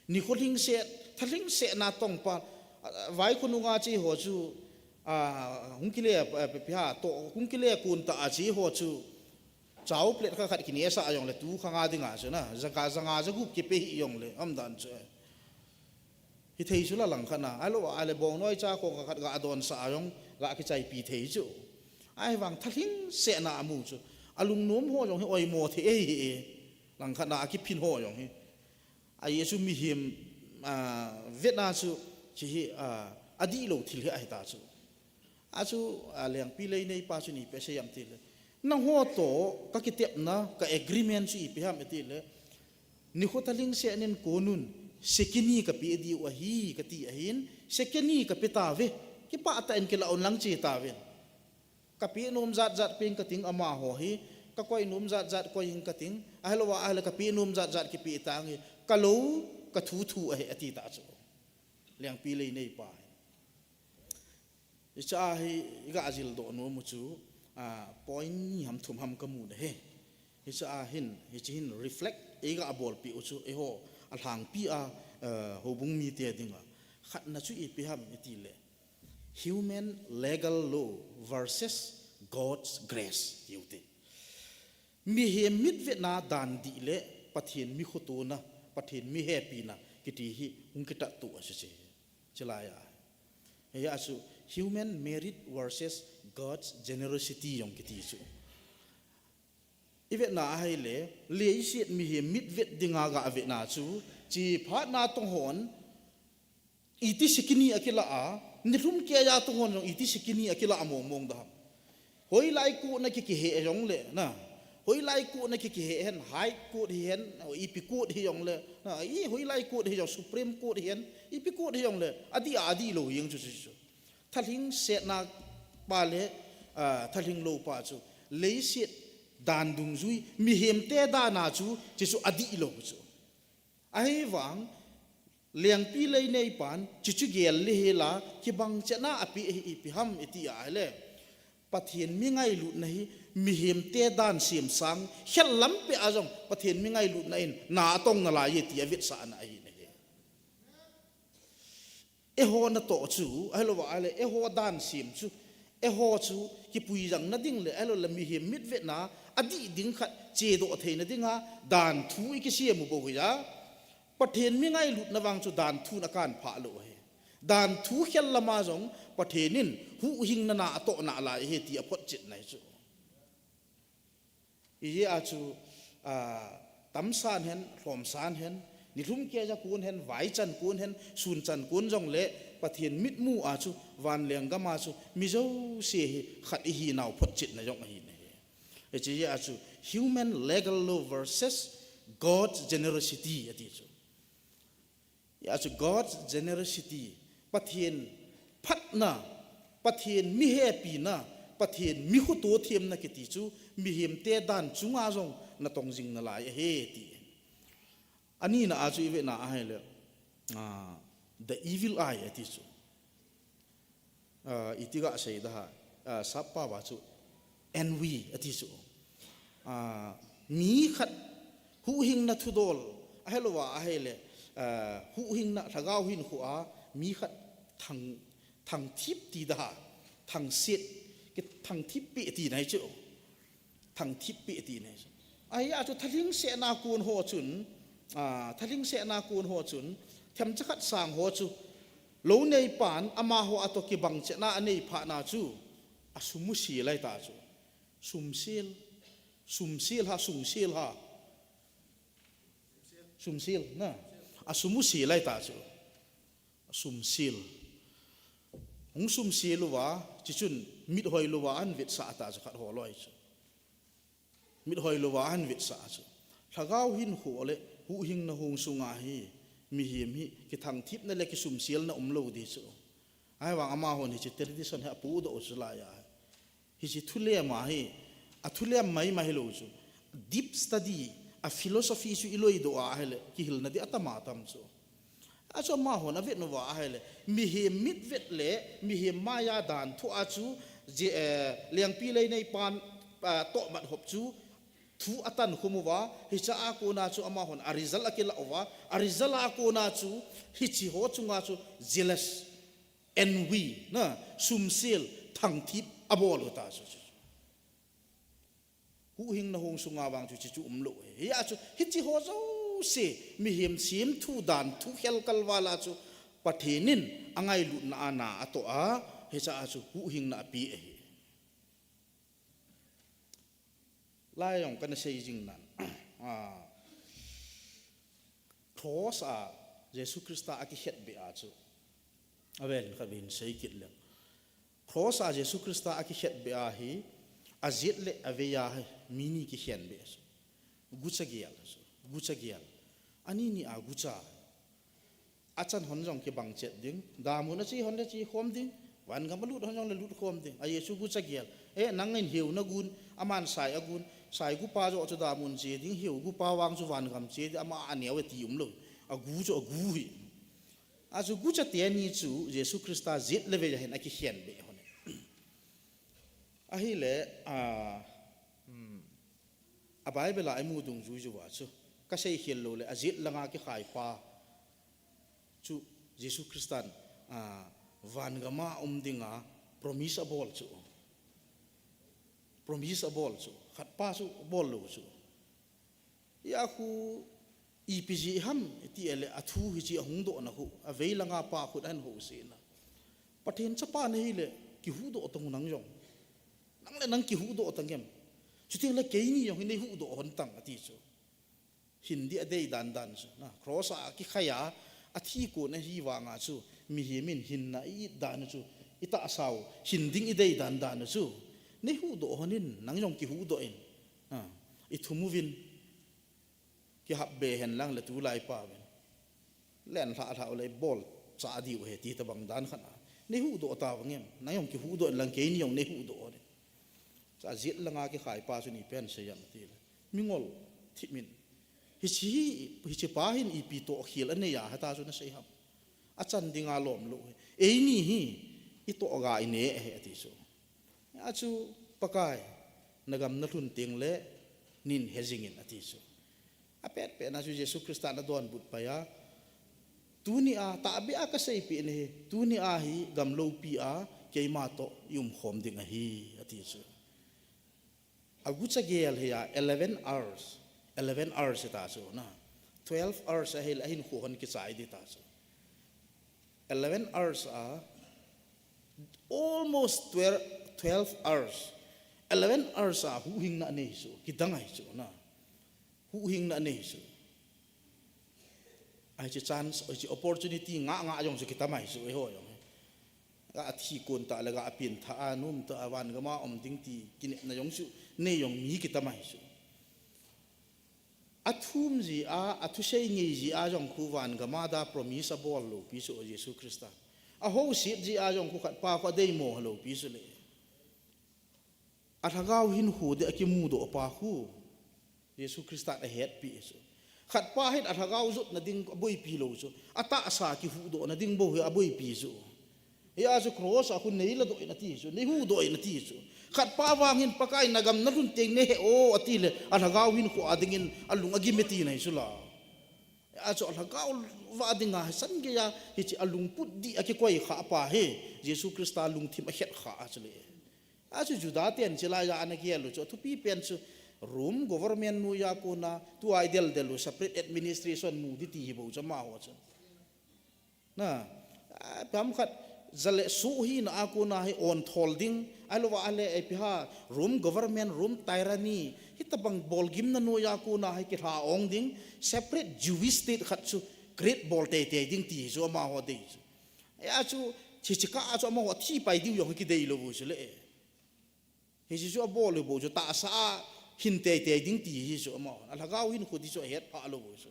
Nikho lhingset, thalhingsetna tong pa. A, a, vai khonunga che ho chu. A, hung kile, a, pe, pe ha, toh, hung kile kun ta a che ho chu. Chau plate kha khat kine sa jong le tu khanga dinga chu na. Jaga, janga jagup kipe hi jong le. Am dan chu. Hi thei chu la langkhat na, ahilou, ahile bongnoi cha kong khat ga adon sa a jong, ga kichaipi thei chu. Ahivang thalhingsetna a mu chu. A lungnom ho jong hi oimo thei ahi e. Langkhat na a kiphin ho jong hi. A jeh chu mihem, a, vetna chu, chi hi, a, a dihlou thil hi ahi ta chu. A chu, a, lengpi lei neipa chu ipi asei em ti le. Nangho toh, ka kitepna, ka agreement chu ipi ham ti le. Nikho thalhingset nin kon un, second ni ka pe diu ahi, ka ti ahin, second ni ka pe tave, kipah tah in kila un lang che tave. Ka pe nom jat jat peng ka ting amaho hi, ka koi nom jat jat koi hing ka ting, ahilou a, ahile ka pe nom jat jat kipe tange, ka lou, ka thu thu ahi, ati ta chu. Lengpi lei neipa hi. Hiche a hi, i ga jil doh nom u chu, a, point ni ham thum ham ka mu na hi. Hiche a hin, hiche hin reflect, i ga bolpi u chu, eiho, a lhangpi a, a, houbung mite dinga. Khatna chu ipi ham i ti le. Human legal law versus God's grace, ti u te. Mihem mitvetna dan dih le Pathen mi khotona, Pathen mi hepina, kiti hi hung kitat tu a chu che. Chulai a. Hei a chu human merit versus God's generosity jong kiti chu. I vetna ahile, leiset mihem mitvet dinga ga vetna chu, chi phatna tong hon, iti sikini akila a, nilhum keiya tong hon jong iti sikini akila a mong mong da ham. Hoilai court na ki kihe jong le, na. Hoilai court na ki kihe hen, High Court hi hen, ipi court hi jong le, na, i hoilai court hi jong, Supreme Court hi hen, ipi court hi jong le, adih a, adih lou hi jong chu, chu, chu. Thalhingsetna pa le, a, thalhing lou pa chu. Leiset dan dungjui, mihem te dan a chu, chu chu adih lou chu. Ahivang, lengpi lei neipan, chu chu gel le hela, kibang chetna api hi ipi ham iti a le. Pathen mi ngailutna hi mihemte dan semsang, khel lampi a jong Pathen mi ngailutna in na atong nalai e ti avetsahna ahi nahi. Eiho natoh chu, ahilouva ahile, eiho dan sem chu, eiho chu kipuijang nading le, ahilouleh mihem mitvetna adih ding khat chedoh theina dinga dan thu ikisem u bou hi a, Pathen mi ngailutna vang chu dan thu in akanphah lou ahi. Dan thu khel lama jong Pathen in huhhingna na atoh nalai ahi ti aphotchetna ahi chu. Ijeh a chu, a, tamsan hen, lhomsan hen, nilhum keija kon hen, vaichan kon hen, sunchan kon jongle, Pathen mitmu a chu, vanlenggam a chu, mi jouse hi khat ihinau photchetna jong ahi nahi. Hiche jeh a chu, human legal law versus God's generosity ati chu. Hia chu God's generosity, Pathen phatna, Pathen mi hepina, Pathen mi khuto themna kiti chu mihemte dan chunga jong natong jing nalai ahi ti. Anina a chu ivena ahile, ah, the evil eye ati chu. Ah, iti gasei da ha, ah, sap pao a chu envy ati chu. Ah, mi khat huhhingna thudol, ahilouva ahile, ah, huhhingna lhagao hinkho a mi khat thang, thangthip ti da ha, thangset, kithangthip peh tina ahi chu. Thangthip peh tina ahi chu. Ahia chu thalhingsetna kon ho chun, ah, thalhingsetna kon ho chun, themcha khat sang ho chu, lou neipan amaho a toh kibang chetna anei phatna chu, asum u sel ahi ta chu. Sum sel, sum sel ha, sum sel ha. Sum sel, na. Asum u sel ahi ta chu. Asum sel. Hung sum sel uva, chuchun mit hoi louva ahin vetsah ta chu khat ho loi chu. Mit hoi louva ahin vetsah chu. Lhagao hinkho le huhhingna hung sunga hi, mihem hi, kithangthipna le kisumselna umlou ding chu. Ahivang amahon hiche tradition hi apohdoh u chu laiya. Hiche thulem ahi, athulem maimai hilou chu. Deep study, a philosophy chu iloidoh a ahile, kihilna ding atam atam chu. Achu amahon avet uva ahile, mihem mitvet le, mihem maiya dan thu a chu, je, eh, lengpilei neipan, ah, tohmat hop chu, thu atan khum uva, hiche a kona chu amahon a result akilah uva, a result a kona chu, hiche ho chunga chu, jealous, envy, na, sumsel, thangthip, abol u ta chu, chu. Huhhingna hung sunga vang chu, chu, chu umlou ahi. Hia chu, hiche ho jouse, mihem semthu dan, thu khel kalval a chu, Pathen in angailutna a na atoh a, hiche a chu, huhhingna ape ahi. Lai jong kana sei jing nan. Ah, cross a Jesu Christa akikhetbeh a chu. Avel in khatvei in sei kit leng. Cross a Jesu Christa akikhetbeh a hi, ajet le avei a hi, mi ni kikhenbeh a chu. Gucha gel a chu. Gucha gel. Ani ni a gucha. Achan hon jong kibang chet ding. Damun ache hon le che khom ding. Vangam alut hon jong le lut khom ding. Ajeh chu gucha gel. Eh, nangin heu nagun, aman sai agun. Sai gupa joh chu damun che ding. Heu gupa vang chu vangam che ding. Ama aneo e ti umlou. Agu chu agu hi. Achu gucha teni chu Jesu Christa jet le vei a hin akikhenbeh hon e. Ahile, a, hmm, a Bible a imu dungjui uva chu. Kasei khel lou le, ajet langa kikhai pa. Chu Jesu Christan, a, vangam a um dinga promise abol chu. Promise abol chu. Khat pa chu abol lou chu. Hia khu ipi jeh ham, iti le athu hiche ahung dohna khu, avei langa pa khut ahin housetna. Pathen chapa nahi le, kihuhdoh tang nang jong. Nang le nang kihuhdoh tang em. Chuteng le keini jong hi nei huhdoh hon tang ati chu. Hin ding adei dan dan chu. Na, cross a kikhai a, athi kon ahi vanga chu. Mihem in hinna i-it dan chu. Itahsa u, hin ding idei dan dan chu. Nei huhdoh hon in, nang jong kihuhdoh in. Ha, ithum uvin. Kihap be hen lang le tulai pa uvin. Len lha lha u le bol cha diu ahi ti tabang dan khat a. Nei huhdoh tavang em. Nang jong kihuhdoh in lang keini jong nei huhdoh hon in. Cha jet langa kikhai pa chu ni pen sei am ti le. Mingol thip in. Hiche hi, hiche pa hin ipi tohkhel anei a heta chu nasei ham. Achan dinga lom lou hi. Eini hi, itoh ga ine ahi ati chu. Achu Pakai, nagam nalhun tengle, nin hejingin ati chu. Apetpet na chu Jesu Christa nadonbut pai a, tuni a, tahbeh a kaseipeh nahi, tuni a hi gam loupi a keima toh i umkhom ding ahi, ati chu. Agucha gel hi a eleven hours, eleven hours hita chu na. Twelve hours ahile ahinkho hon kichai ding ta chu. Eleven hours a, almost twelve, twelve hours. Eleven hours a huhhingna anei chu, kidang ahi chu na. Huhhingna anei chu. Ahi chu chance, ahi chu opportunity nga nga jong chu kitam ahi chu, eiho jong. Ga thi kon ta le ga pen tha a, nom ta a, van gam a um ding ti kinepna jong chu, nei jong mi kitam ahi chu. Athum ji a, athusei ngei ji a jong khu van gam a da promise abol loupi chu Jesu Christa. Ahouset ji a jong khu khatpa khu adeimo loupi chu le. Alhagao hinkho ding akimudoh pa khu Jesu Christa ahetpi chu. Khatpa hin alhagao jotna ding aboipi lou chu. Atahsa kihuhdohna ding bou hi aboipi chu. Hia chu cross a khu neiladoh in ati chu, neihuhdoh in ati chu. Khatpa vang hin Pakai nagam nalhun teng neihe o ati le, alhagao hinkho a dingin alung agim e tina ahi chu la. Hia chu alhagao va dinga hi san geiya, hiche alungput dih a kikoi kha pa hi, Jesu Christa lungthim akhet kha a chu le. Achu Juda ten chilai a ana gel u chu, athupi pen chu Rome government noiya kona, tua i del del u separate administration mu ding ti hi bou chu amaho chu. Na, a, pam khat, jale suh hina a kona hi on thol ding, ahilou va ale ipi ham, Rome government, Rome tyranny, hitabang bolgimna noiya kona hi kilha ong ding, separate Jewish state khat chu create bol teitei ding ti hi chu amaho dei chu. Hia chu, hiche kah a chu amaho thi pai diu jong hi kidei lou u chu le. Hiche chu abol u bou chu tahsa a hin teitei ding ti hi chu amaho. Alhagao hinkho ding chu ahet pha lou u chu.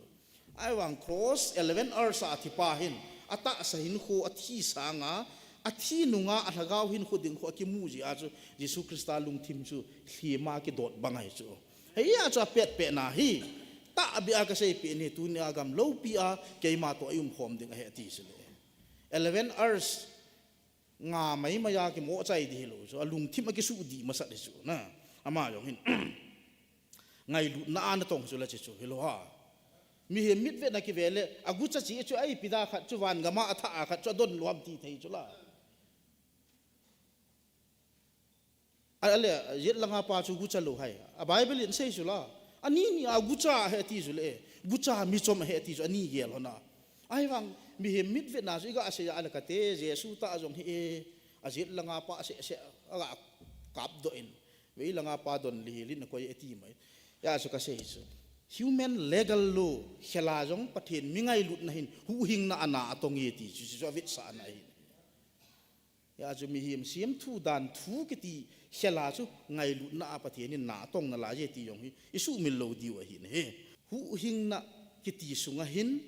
Ahivang cross eleven hours a thi pa hin, atahsa hinkho athi sanga, athi nunga alhagao hinkho ding khu akimu ji a chu, Jesu Christa lungthim chu lhima kidot bang ahi chu. Hia chu apetpet na hi, tahbeh a kaseipeh nahi, tuni a gam loupi a keima toh i umkhom ding ahi ati chu le. Eleven hours nga maimai a kimoh chai ding hilou chu, alungthim akisuh dih masat hi chu na. Ama jong hin ngailutna a natong chu la che chu hilou ha. Mihem mitvet na kive le, agucha che chu a ipi da khat chu van gam a atha a khat chu adon lou ham ti thei chu la. A, ale, jet langa pa chu gucha lou hai. A Bible in asei chu la. Ani ni a gucha ahi ati chu le. Gucha michom ahi ati chu ani gel hon a. Ahivang mihem mitvet na chu iga sei a le kate, Jesu tah jong hi e. A jet langa pa seh seh aga kapdoh in. Vei langa pa don lihel in akoi e ati mai. Hia chu kasei chu. Human legal law, khela jong Pathen mi ngailutna hin huhhingna a na atong e ti chu, chu avetsahna ahi. Hia chu mihem semthu dan thu kiti khela chu ngailutna a Pathen in na atong nalai e ti jong hi isuhmil lou diu ahi ne. Huhhingna kiti sunga hin,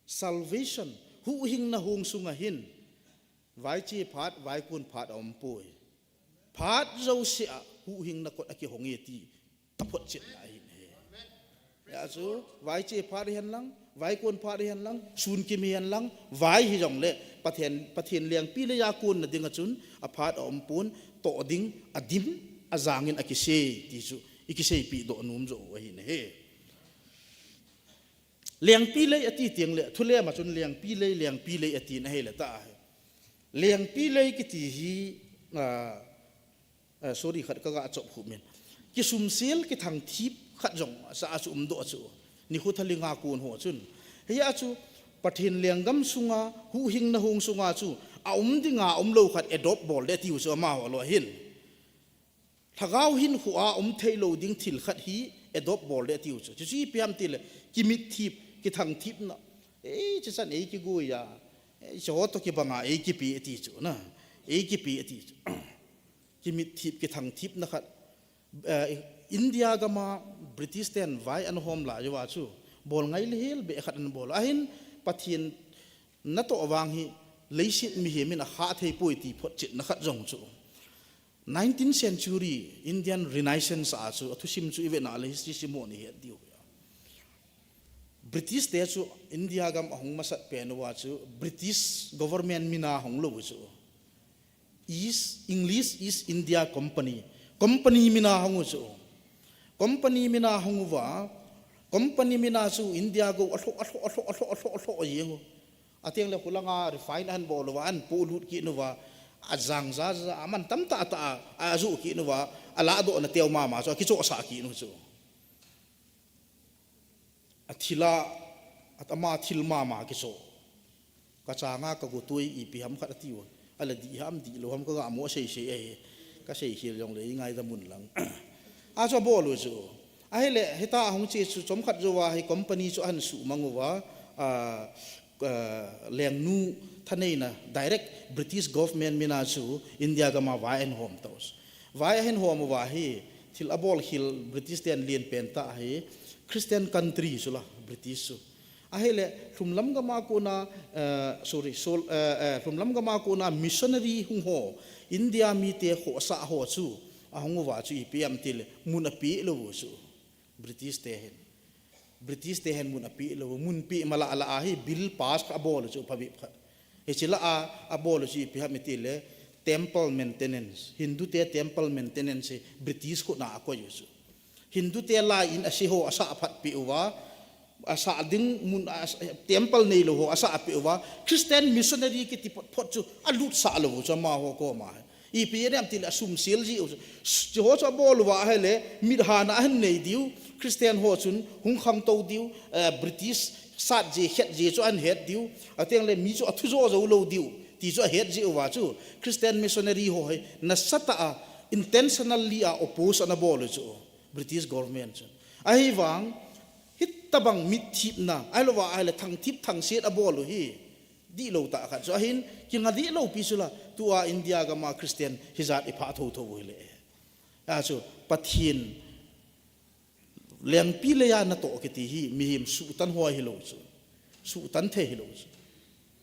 salvation, huhhingna hung sunga hin, vaiche phat, vaikon phat aumpoi. Phat jouse a huhhingna kot akihong e ti aphotchetna ahi ne. Hia chu, vaiche phat hihen lang, vaikon phat hihen lang, sunkim hihen lang, vai hijong le, Pathen, Pathen lengpi leiya konna dinga chun, aphat aumpon, toh ding, adim, ajangin akisei, ti chu, ikiseipeh doh nom jo u ahi ne. Lengpi lei ati teng le, thulem a chun lengpi lei, lengpi lei ati na hile ta ahi. Lengpi lei kiti hi, a, Eh, sorry, khat kaga chop khuh min. Kisumsel, kithangthip khat jong sa a chu umdoh chu. Nikho thali nga kon ho chun. Hia chu Pathen lenggam sunga, huhhingna hung sunga chu, aum dinga, umlou khat adopt bol ding atiu chu amaho lou hin. Lhagao hinkho a um theilou ding thil khat hi adopt bol ding atiu chu. Chuche ipi ham tile, kimitthip, kithangthipna. Ei, chuchan ei kigui a. Ei, chuho toh kibanga ei kipe ati chu na. Ei kipe ati chu. Kimitthip, kithangthipna khat. Eh, India gam a British ten vai ana hom lai uva chu, bol ngai lihel beh khat ana bol. Ahin Pathen natoh vang hi leiset mihem in akhah thei poi ti photchetna khat jong chu. Nineteenth century Indian Renaissance a chu, athusim chu ivet na le history sim ho nahet diu. British te chu India gam ahung masat pen uva chu, British government mina hung lou chu. East, English East India Company. Company mina hung u chu. Company mina hung uva, company mina chu India gou alho, alho, alho, alho, alho, alho, a yeng u. Ateng le khulanga refine ahin bol uva, ahin polut kit uva, ajang ja ja, aman tamtah tah a, ajoh kit uva, aladoh na teu mama chu, akichohsah kit u chu. Athila, at ama thil mama kiso. Kachanga kagotui ipi ham khat atiu. Ala dih ham dihlou ham kaga mo seisei ahi. Kasei hil jongle ingaidam un lang. Achu abol u chu. Ahile, hita ahung che chu chomkhat jouva hi company chu ahin sumang uva. Ah, ah, lengnu thaneina direct British government mina chu India gama vai ahin hom tau chu. Vai ahin hom uva hi, thil abol khel British ten lien pen tah hi, Christian country chu la, British chu. Ahile, lhumlam gama kona, eh, sorry, sol, eh, eh, lhumlam gama kona missionary hung ho, India mite khohsah ho chu, ahung uva chu ipi ham tile, mun ape lou u chu. British te hin. British te hin mun ape lou u, mun pe mala ala ahi, bill pass kha abol u chu, phabep kha. Hiche la a, abol u chu ipi ham itile, temple maintenance. Hindu te temple maintenance hi British khut na akoi u chu. Hindu te lai in ase ho asah phat peh uva, asah ding mun a, temple neilou ho asah peh uva, Christian missionary kiti phot, phot chu alutsah lou u chu amaho koma. Ipi ham tile asum sel ji u chu. Hiche ho chu abol uva ahile, mit hana ahin nei diu, Christian ho chun hung khangtou diu, eh, British sat je, het je chu ahin het diu, ateng le mi chu athu jo jou lou diu, ti chu ahet ji uva chu, Christian missionary ho hi, nasatah a, intentionally a oppose ana bol u chu, British government chu. Ahivang, hitabang mitthipna, ahilouva, ahile thangthip thangset abol u hi, dihlou tah khat chu. Ahin, kinga dihlou pi chu la, tua India gama Christian hijat iphah thotho u hile. Achu, Pathen, lengpi lei a natoh kiti hi, mihem suhtan ho hilou chu. Suhtan thei hilou chu.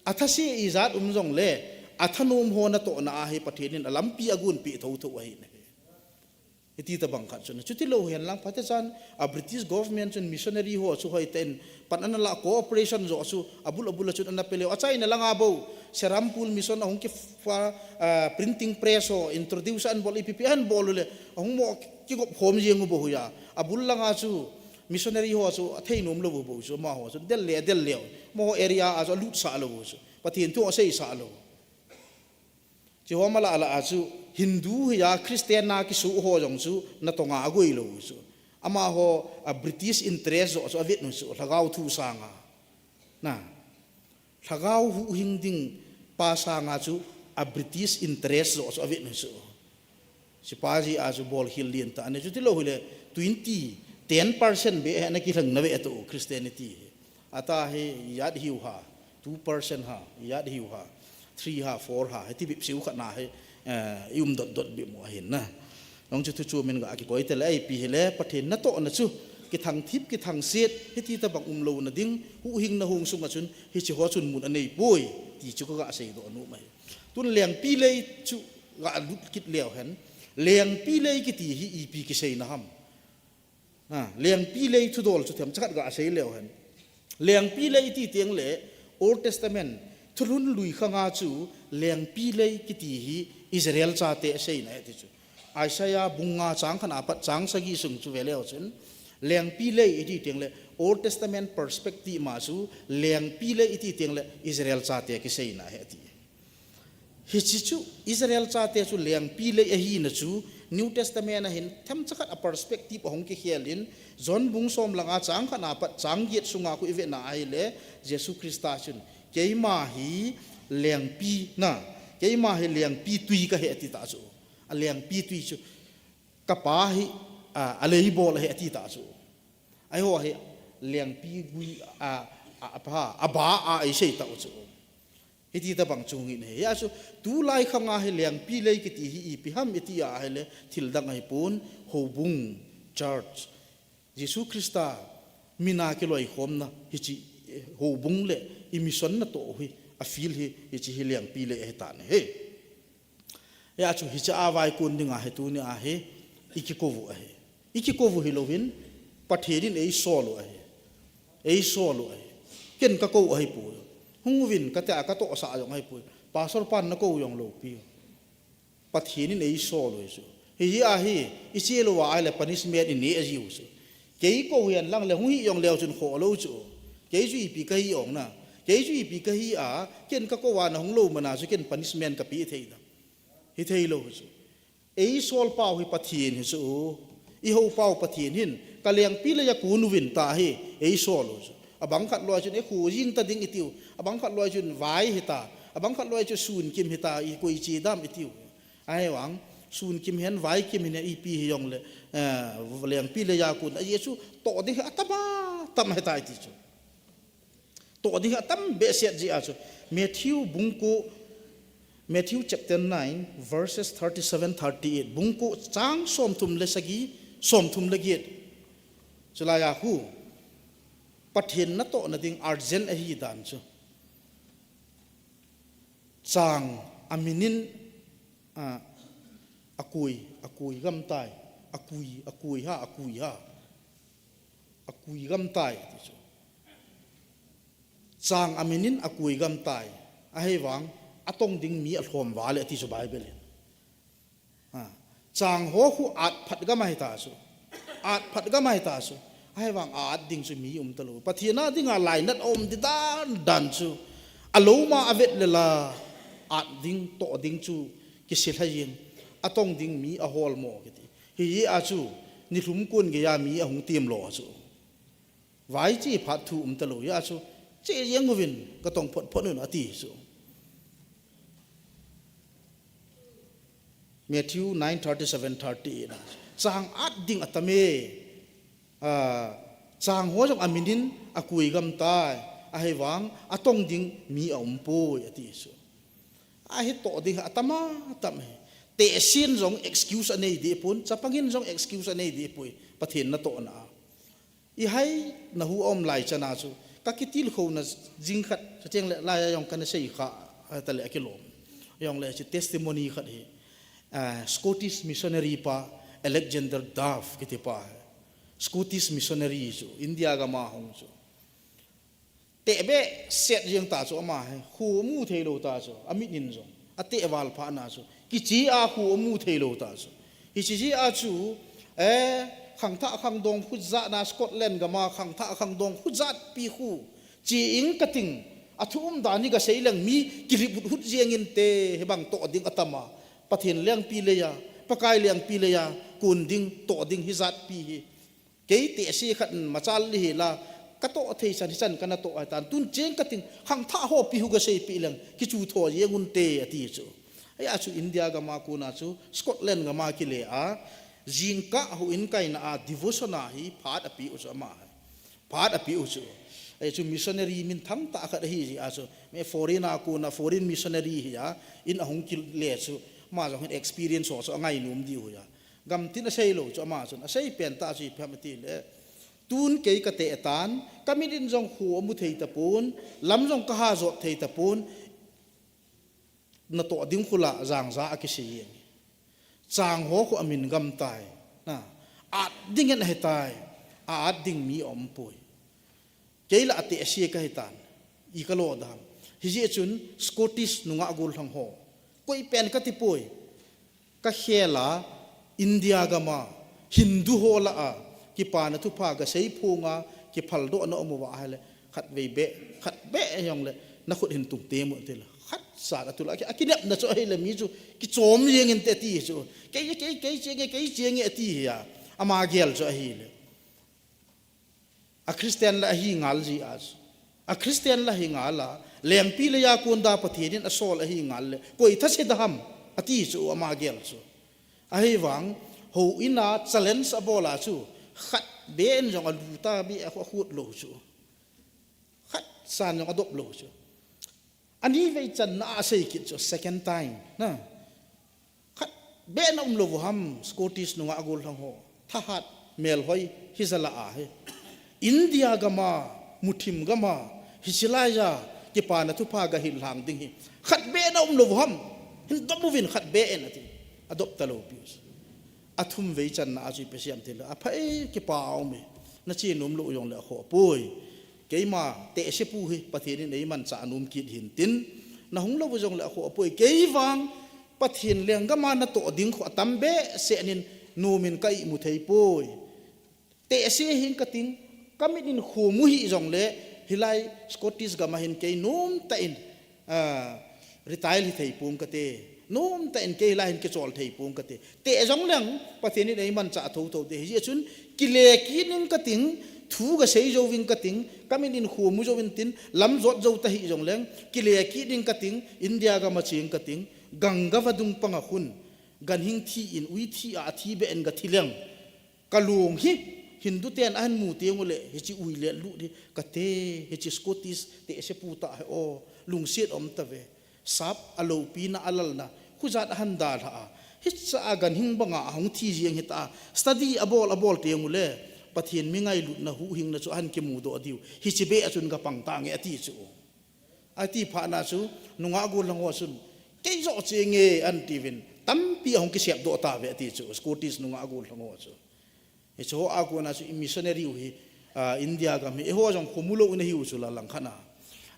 Athase ijat um jongle, athanom ho natohna ahi Pathen in alampi agonpeh thotho ahi nahi. Hiti tabang khat chu na. Chuti lou hen lang, phatechan, a British government chun missionary ho chu hoitah in pan ana la, cooperation jo chu, abul abul a chun ana pe leu. Achaina langa bou, Serampore Mission ahung kifa, ah, printing press ho, introduce ahin bol, ipi pi ahin bol u le, ahung mo kigop khom jeng u bou hi a. Abul langa chu, missionary ho chu, athei nom lou u bou chu, amaho chu, del le, del le. Amaho area a chu, alutsah lou u chu. Pathen thu aseisah lou. Hiche ho mala ala a chu Hindu hi a Christian a kisuh ho jong chu natong a agoi lou chu. Amaho a British interest jo chu avet u chu lhagao thu sanga. Na. Lhagao huhhing ding pa sanga chu a British interest jo chu avet u chu. Sipaji a chu bol khel lien tah ne chu tilou hile twenty, ten percent be he na kilhang na ve tu Christianity. Ata hi ijat hiu ha, two percent ha, ijat hiu ha, three ha, four ha, hiti bep siu khat na hi, eh, i um dot dot bep mo ahin na. Nong chu thu chu min ga kikoi tele, ipi hile, Pathen natohna chu, kithang thip, kithang set, hiti tabang umlouna ding, huhhingna hung sunga chun, hiche ho chun mun anei poi, ti chu kaga seidoh nom ahi. Tun lengpi lei chu ga lut kit leu hen, lengpi lei kiti hi ipi kiseina ham. Ha, lengpi lei thudol chu themcha khat ga sei leu hen. Lengpi lei iti teng le Old Testament thulhun lui khanga chu lengpi lei kiti hi Israel chate aseina ahi ti chu. Isaiah bung nga chang khat apat chang sagi sung chu ve leu chun lengpi lei iti teng le Old Testament perspective ma chu lengpi lei iti teng le Israel chate kiseina ahi ti. Hiche chu Israel chate chu lengpi lei ahina chu New Testament a hin themcha khat a perspective ahung kikhel in John bung som langa chang khat apat chang get sunga khu i vena ahile Jesu Christa chun keima hi lengpi na, keima hi lengpi tui kahi ati ta chu. A lengpi tui chu kapa hi, a, a leibol ahi ati ta chu. Aiho hi lengpi gui a, a, a, a ba a eisei ta chu. Hiti tabang chu ngi ne. Hia chu tulai khanga hi lengpi lei kiti hi ipi ham iti ahile thil dang ahipon houbung church. Jesu Christa mina kiloikhomna hiche, eh, houbung le i mission natoh hi a field hi hiche hi lengpi lei ahi ta ne. Hia chu hiche a vaikon dinga hi tuni a hi i kikou u ahi. I kikou u hilouvin, Pathen in eisol u ahi. Eisol u ahi. Ken kakou ahipoi. Hung uvin katia katohsah jong ahipoi. Pastor pan nakou jong lou pi. Pathen in eisol u chu. Hijeh a hi, iche lou a ahile punishment inei jiu chu. Kei kou hihen lang le hung hi jong leu chun kholou chu. Kei chu ipi kahi jong na. Kei chu ipi kahi a, ken kakou a nahung lou mana chu ken punishment kapeh thei da. Hithei lou chu. Eisol pau hi Pathen hi chu. Ihou pau Pathen hin. Kalengpi leiya kon uvin tia hi. Eisol u chu. Abang khat loi chun eikhu jing ta ding itiu. Abang khat loi chun vai hita. Abang khat loi chu sunkim hita. Ikoi che dam itiu. Ahivang, sunkim hen, vaikim hen, ipi hi jong le, eh, lengpi leiya kon. Ajeh chu, toh ding hi atam a, tam ahitai ti chu. Toh ding hi atam behseh jeh a chu. Matthew bung ko, Matthew chapter nine, verses thirty-seven, thirty-eight. Bung ko chang somthum le sagi, somthum le get. Chulaiya khu. Pathen natohna ding urgent ahi dan chu. Chang amin in, a, akoi, akoi gam tai, akoi, akoi ha, akoi ha, akoi gam tai, ti chu. Chang amin in akoi gam tai, ahivang, atong ding mi alhom vale, ti chu Bible in. Ha. Chang ho khu at phat gam ahi ta chu. At phat gam ahi ta chu. Ahivang a at ding chu mi um talou. Pathen a dinga lainat a um di dan dan chu. Alou ma avet le la. At ding, toh ding chu. Kisil ha jing. Atong ding mi ahol mo kiti. Hijeh a chu. Nilhum kon geiya mi ahung tem lo chu. Vai che phat thu um talou. Hijeh a chu. Che jeng uvin. Katong phot phot un ati chu. Matthew nine thirty-seven, thirty-eight na. Chang at ding atam e. Ah, chang ho jong amin in akoi gam tai. Ahivang atong ding mi aum poi ati chu. Ahi toh ding atam a, atam e. Tehsen jong excuse anei deh pon, chapang in jong excuse anei deh poi. Pathen natohna a. Ihai nahu aum lai chana chu. Kakitilkhouna jing khat, chuteng le laiya jong kana sei kha, a, tale akilom. Jong le chu testimony khat hi. Ah, Scottish missionary pa Alexander Duff kiti pa. Scottish missionary chu, India gam a hung chu. Teh behseh jeng ta chu ama hi, khu amu thei lou ta chu, amit in jong. Ateh val phat na chu. Kiche a khu amu thei lou ta chu. Hiche jeh a chu, eh, khangthah khangdong khu jat na Scotland gam a khangthah khangdong khu jat pi khu. Che ing kating. Athu um dan hi kasei leng mi kilip hut hut jeng inte hibang toh ding atam a. Pathen lengpi leiya, Pakai lengpi leiya, kon ding, toh ding hijat pi hi. Kei tehse khat in machal le hi la, katoh thei chan, hichan kana toh ahitan. Tun cheng kating, khangthah ho pi khu kasei pi leng, kichu tho jeng unte ati chu. Hijeh a chu India gam a kona chu, Scotland gam a kile a, jingkah houin kaina a, devotion a hi, phat ape u chu ama. Phat ape u chu. Hijeh a chu missionary minthang tah khat ahi jeh a chu. Mi foreign a kona, foreign missionary hi a, in ahung kile chu, ama jong hin experience ho chu angainom diu hi a. Gamtin asei lou chu ama chun, asei pen tah chu ipi ham ati le. Tun kei kateh tan, kamit in jong khu amu thei tapon, lam jong kaha jot thei tapon, natoh ding khu la jangja akisei jeng. Chang ho khu amin gam tai, na, at ding in ahitai, a at ding mi aum poi. Kei la atehse kahitan, i kalo dam. Hijeh chun Scottish nungah gollhang ho. Koi pen kati poi. Kakhel a, India gam a, Hindu ho lah a, kipana thupha kasei phung a, kiphaldoh na um uva ahile, khatvei beh, khat beh jong le, nakhut hin tung temu tile, khat sa atula, aki, akinepna chu ahile mi chu, kichom jeng inte ati chu, kei, kei, kei chenge, kei chenge ati hi a, ama gel chu ahile. A Christian la ahi ngal jeh a chu. A Christian la hi ngal a, lengpi leiya kon da Pathen in asol ahi ngal le, koi thase da ham, ati chu ama gel chu. Ahivang, houin a challenge abol a chu, khat beh in jong alu ta beh a khu akhut lou chu. Khat san jong adop lou chu. Ani vei channa a asei kit chu second time, na. Khat beh na um lou u ham Scottish nungah gollhang ho. Thahat melhoi hijat la ahi. India gam a, muthim gam a, hiche laiya, kipana thupha gahil lhang ding hi. Khat beh na um lou u ham. Hin dop uvin khat beh in ati. Adop talou pi u chu. Athum vei channa a chu ipi asei em tile. Apha e kipa aum e. Nache nom lou jong le akhoh poi. Keima tehse pu hi Pathen in eimanchah nom kit hin tin. Nahung lou jong le akhoh poi. Kei vang Pathen lenggam a natoh ding khu atam behseh in nomin ka imu thei poi. Tehse hing kating, kamit in khumu hih jongle, hilai Scottish gam a hin kei nomtah in, ah, retire hi thei pong kate. Nomtah in kei hilai hin kichol thei pong kate. Teh jongleng, Pathen in eimanchah thotho te. Hijeh chun, kile kit ning kating, thu kasei jou ving kating, kamit in khumu jou vin tin, lam jot jou ta hih jongleng, kile kit ning kating, India gam a cheng kating, Ganga vadung panga khun, ganhing thi in, ui thi a, athi beh in kathi leng. Kalung hi, Hindu ten ahin mu teng uleh, hiche ui le lut hi, kate, hiche Scottish, tehse pu tah hi o, lungset um tave. Sap, aloupina, alalna, khujat ahin dalha a. Hiche a ganhing banga ahung thi jeng hita, study abol, abol teng uleh, Pathen mi ngailutna huhhingna chu ahin kimudoh diu. Hiche beh a chun kapang tange ati chu. Ati phat na chu, nungah gollhang ho chun, kei joh chenge ati uvin, tampi ahung kisepdoh tave ati chu, Scottish nungah gollhang ho chu. Hiche ho a kona chu i missionary u hi, ah, India gam hi, eiho jong khumu lou nahiu chu la langkhat a.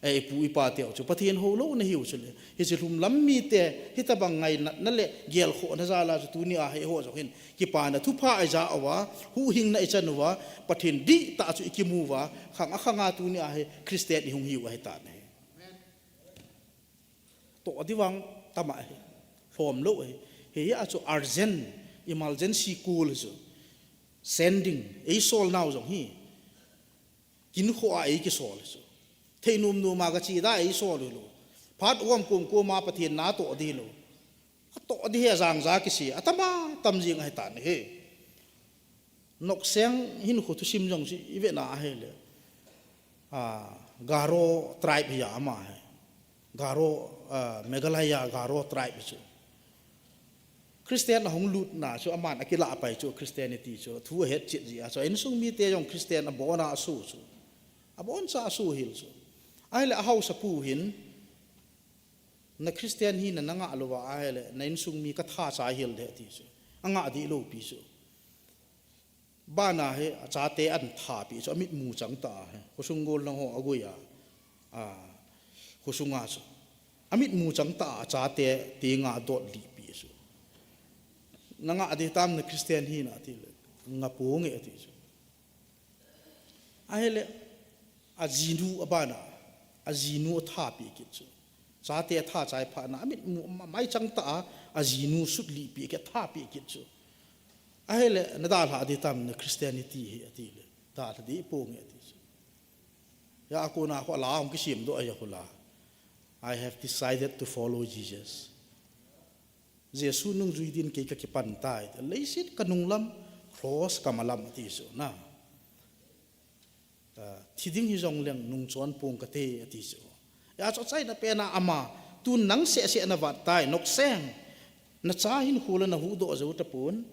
Eh, ipu ipa teu chu, Pathen hou lou nahiu chu le. Hiche lhumlam mite, hitabang ngainatna le gelkhohna jal a chu tuni a hi eiho jong hin, kipana thupha eija uva, huhhingna ichan uva, Pathen dihtah chu ikimu uva, khang a khang a tuni a hi, Christian ihung hiu ahitan ahi. Toh ding vang tama hi. Lhom lou hi. Hiya chu urgent, emergency call chu. Sending, eisol nau jong hi. Kin kho a eikisol chu. Thei nom nom a kachi da eisol lou. Phat uvam kum kum a Pathen natoh ding lou. Atoh ding hi ajang ja kisei. Atama tam jing ahitan hi. Nokseng hinkho thusim jong chu i vena ahile, ah, Garo tribe hi ama hi. Garo, ah, Meghalaya Garo tribe chu. Christian ahung lutna chu aman akilah pai chu Christianity chu. Thu ahet chet jeh a chu. Insung mite jong Christian abon a asu chu. Abon cha asu hel chu. Ahile ahaosapu hin, na Christian hina nangah louva ahile, na insung mi katha cha hel de ati chu. Angah dih lou pi chu. Bana hi achate ahin thapeh chu, amitmu chang tah a hi. Khosung gollhang ho agoi a. A, khosung a chu. Amitmu chang tah a achate tenga dot lih peh chu. Nangah ding tam na Christian hina ati le. Ngah ponge ati chu. Ahile, ajinu abana, ajinu athapeh kit chu. Chate atha chai phat na, amitmu ma-, mai chang tah a, ajinu sut lih peh kit, athapeh kit chu. Ahile, nadalha ding tam na Christianity hi ati le. Dalha ding ponge ati chu. Hiya a kona khu ala hung kisemdoh ahi khu la. I have decided to follow Jesus. Jesu nungjui din kei kakipan tai. Leiset kanung lam, cross kamalam ati chu na. Ah, thi ding hijongleng nungchon pong kate ati chu. Hiya chu achaina pen a ama, tun nang seh seh navet tai, Nokseng. Nacha hinkho la nahuhdoh jou tapon.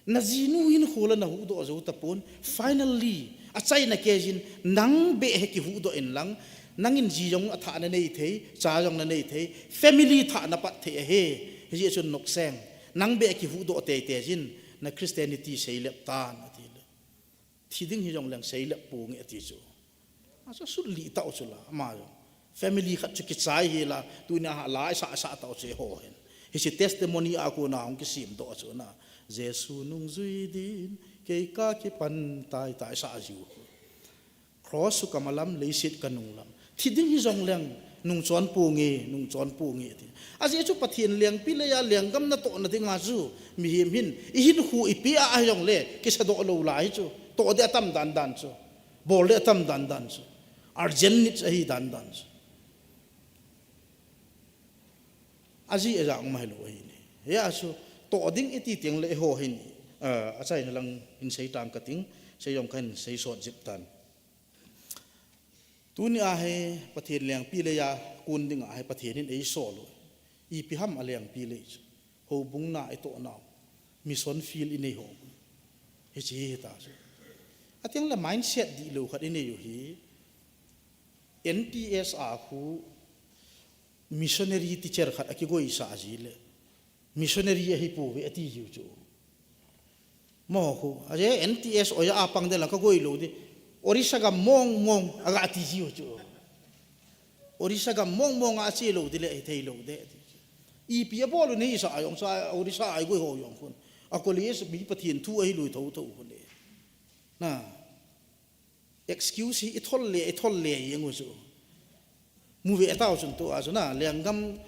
Najinu hinkho la nahuhdoh jou tapon. Finally, achaina kei jin nang beh hi kihuhdoh in lang. Nangin ji jong athah nanei thei, cha jong nanei thei, family thah napat thei ahi. Hijeh chun Nokseng. Nang beh kihuhdoh teitei jin, na Christianity seilep tan, ati le. Thi ding hijongleng seilep ponge ati chu. Achu sut lih tau chu la, ama jong. Family khat chu kichai hi la, tunia ha la isah sah tau chu eiho hin. Hiche testimony a kona hung kisemdoh chu na. Jesu nungjui din, kei kakipan tai tai sa jiu. Cross chu kamalam, leiset kanung lam. Thi ding hijongleng, nungchon ponge, nungchon ponge ti. Ajeh chu Pathen lengpi leiya lenggam natohna dinga chu, mihem hin, ihinkho ipi a ahijongle, kisadoh lou lai chu. Toh ding atam dan dan chu. Bol ding atam dan dan chu. Urgent needs ahi dan dan chu. Ajeh ajang um ahilou ahi ne. Hiya chu, toh ding iti teng le eiho hin, ah, achaina lang hin sei tang kating, sei jong kahin sei sot jep tan. Tunia hi Pathen lengpi leiya kon dinga hi Pathen in eisol u. Ipi ham a lengpi lei chu. Houbung na itoh nau. Mission field inei ho. Hiche hi ta chu. Ateng le mindset dihlou khat inei u hi. N T S a khu missionary teacher khat akigoi sah ji le. Missionary ahi pouve ati jiu chu. Mo khu, aje N T S oja a pang ding la kagoi lou ding. Orissa gam mong mong aga ti jiu chu. Orissa gam mong mong a che lou ding le hithei lou ding ati chu. Ipi abol u nei sa jong sa, Odisha a igoi ho jong khun. A college mi Pathen thu ahi lui thotho khun le. Na. Excuse hi ithol le, ithol le jeng u chu. Mu ve tau chun tua chu na, lenggam,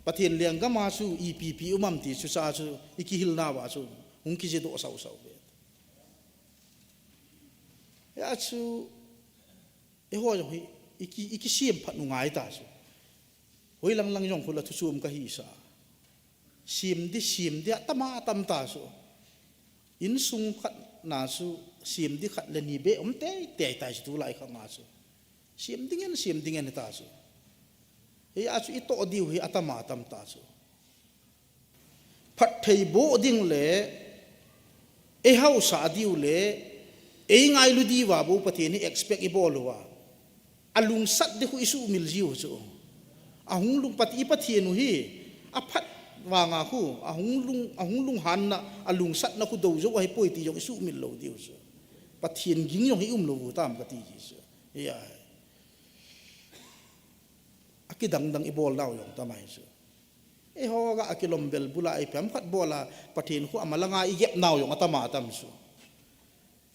Pathen lenggam a chu ipi ipi um am ti chu sa chu, ikihil nauva chu. Hung kijedoh sau sau ve. Hia chu, eiho jong hi, iki, ikisem phat u ngai ta chu. Hoilang lang jong khun la thu chom kahi sa. Sem di, sem di, atam atam ta chu. Insung khat na chu, sem di khat le ni be um tei tei ta chu tulai khang a chu. Sem ding in, sem ding in ta chu. Hia chu itoh diu hi atam atam ta chu. Phatthei boh ding le, eihaosah diu le, eingailu diuva bou Pathen hi expect ibol uva. Alungsat di khu isuhmil jiu chu. Ahung lung Pat-, i Pathen u hi, aphat vanga khu, ahung lung, ahung lunghanna, alungsatna khu dou jou ahipoi ti jong isuhmil lou diu chu. Pathen ging jong hi um lou u tam kati ji chu. Hia. Akidang dang ibol nau jong tam ahi chu. Eiho ga akilom bel bula ipi ham khat bol a, Pathen khu amalanga igep nau jong atam atam chu.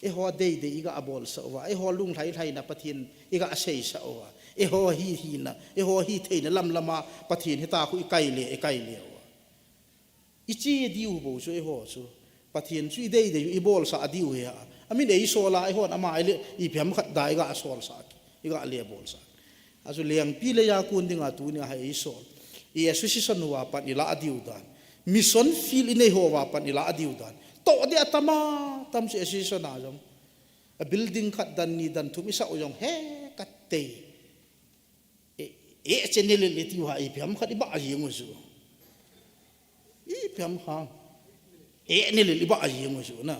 Eiho dei dei iga abolsah uva, eiho lunglhai lhaina Pathen iga aseisah uva. Eiho hi hina, eiho hi theina lam lama Pathen hita khu ikai le, ikai le uva. Iche diu bou chu eiho chu. Pathen chu idei dei u ibolsah diu hi a. Amin eisol a eihon ama ile ipi ham khat da iga asolsah. Iga le bolsah. Achu lengpi leiya kon dinga tunia hi eisol. I association uva pan ilah diu dan. Mission field inei ho uva pan ilah diu dan. Toh di atam atam chu association a jong. A building khat dan ni dan thum isah u jong he katei. E, e channel le tiu ha ipi ham khat iba jeng u chu. Ipi ham khat. E ne le iba jeng u chu na.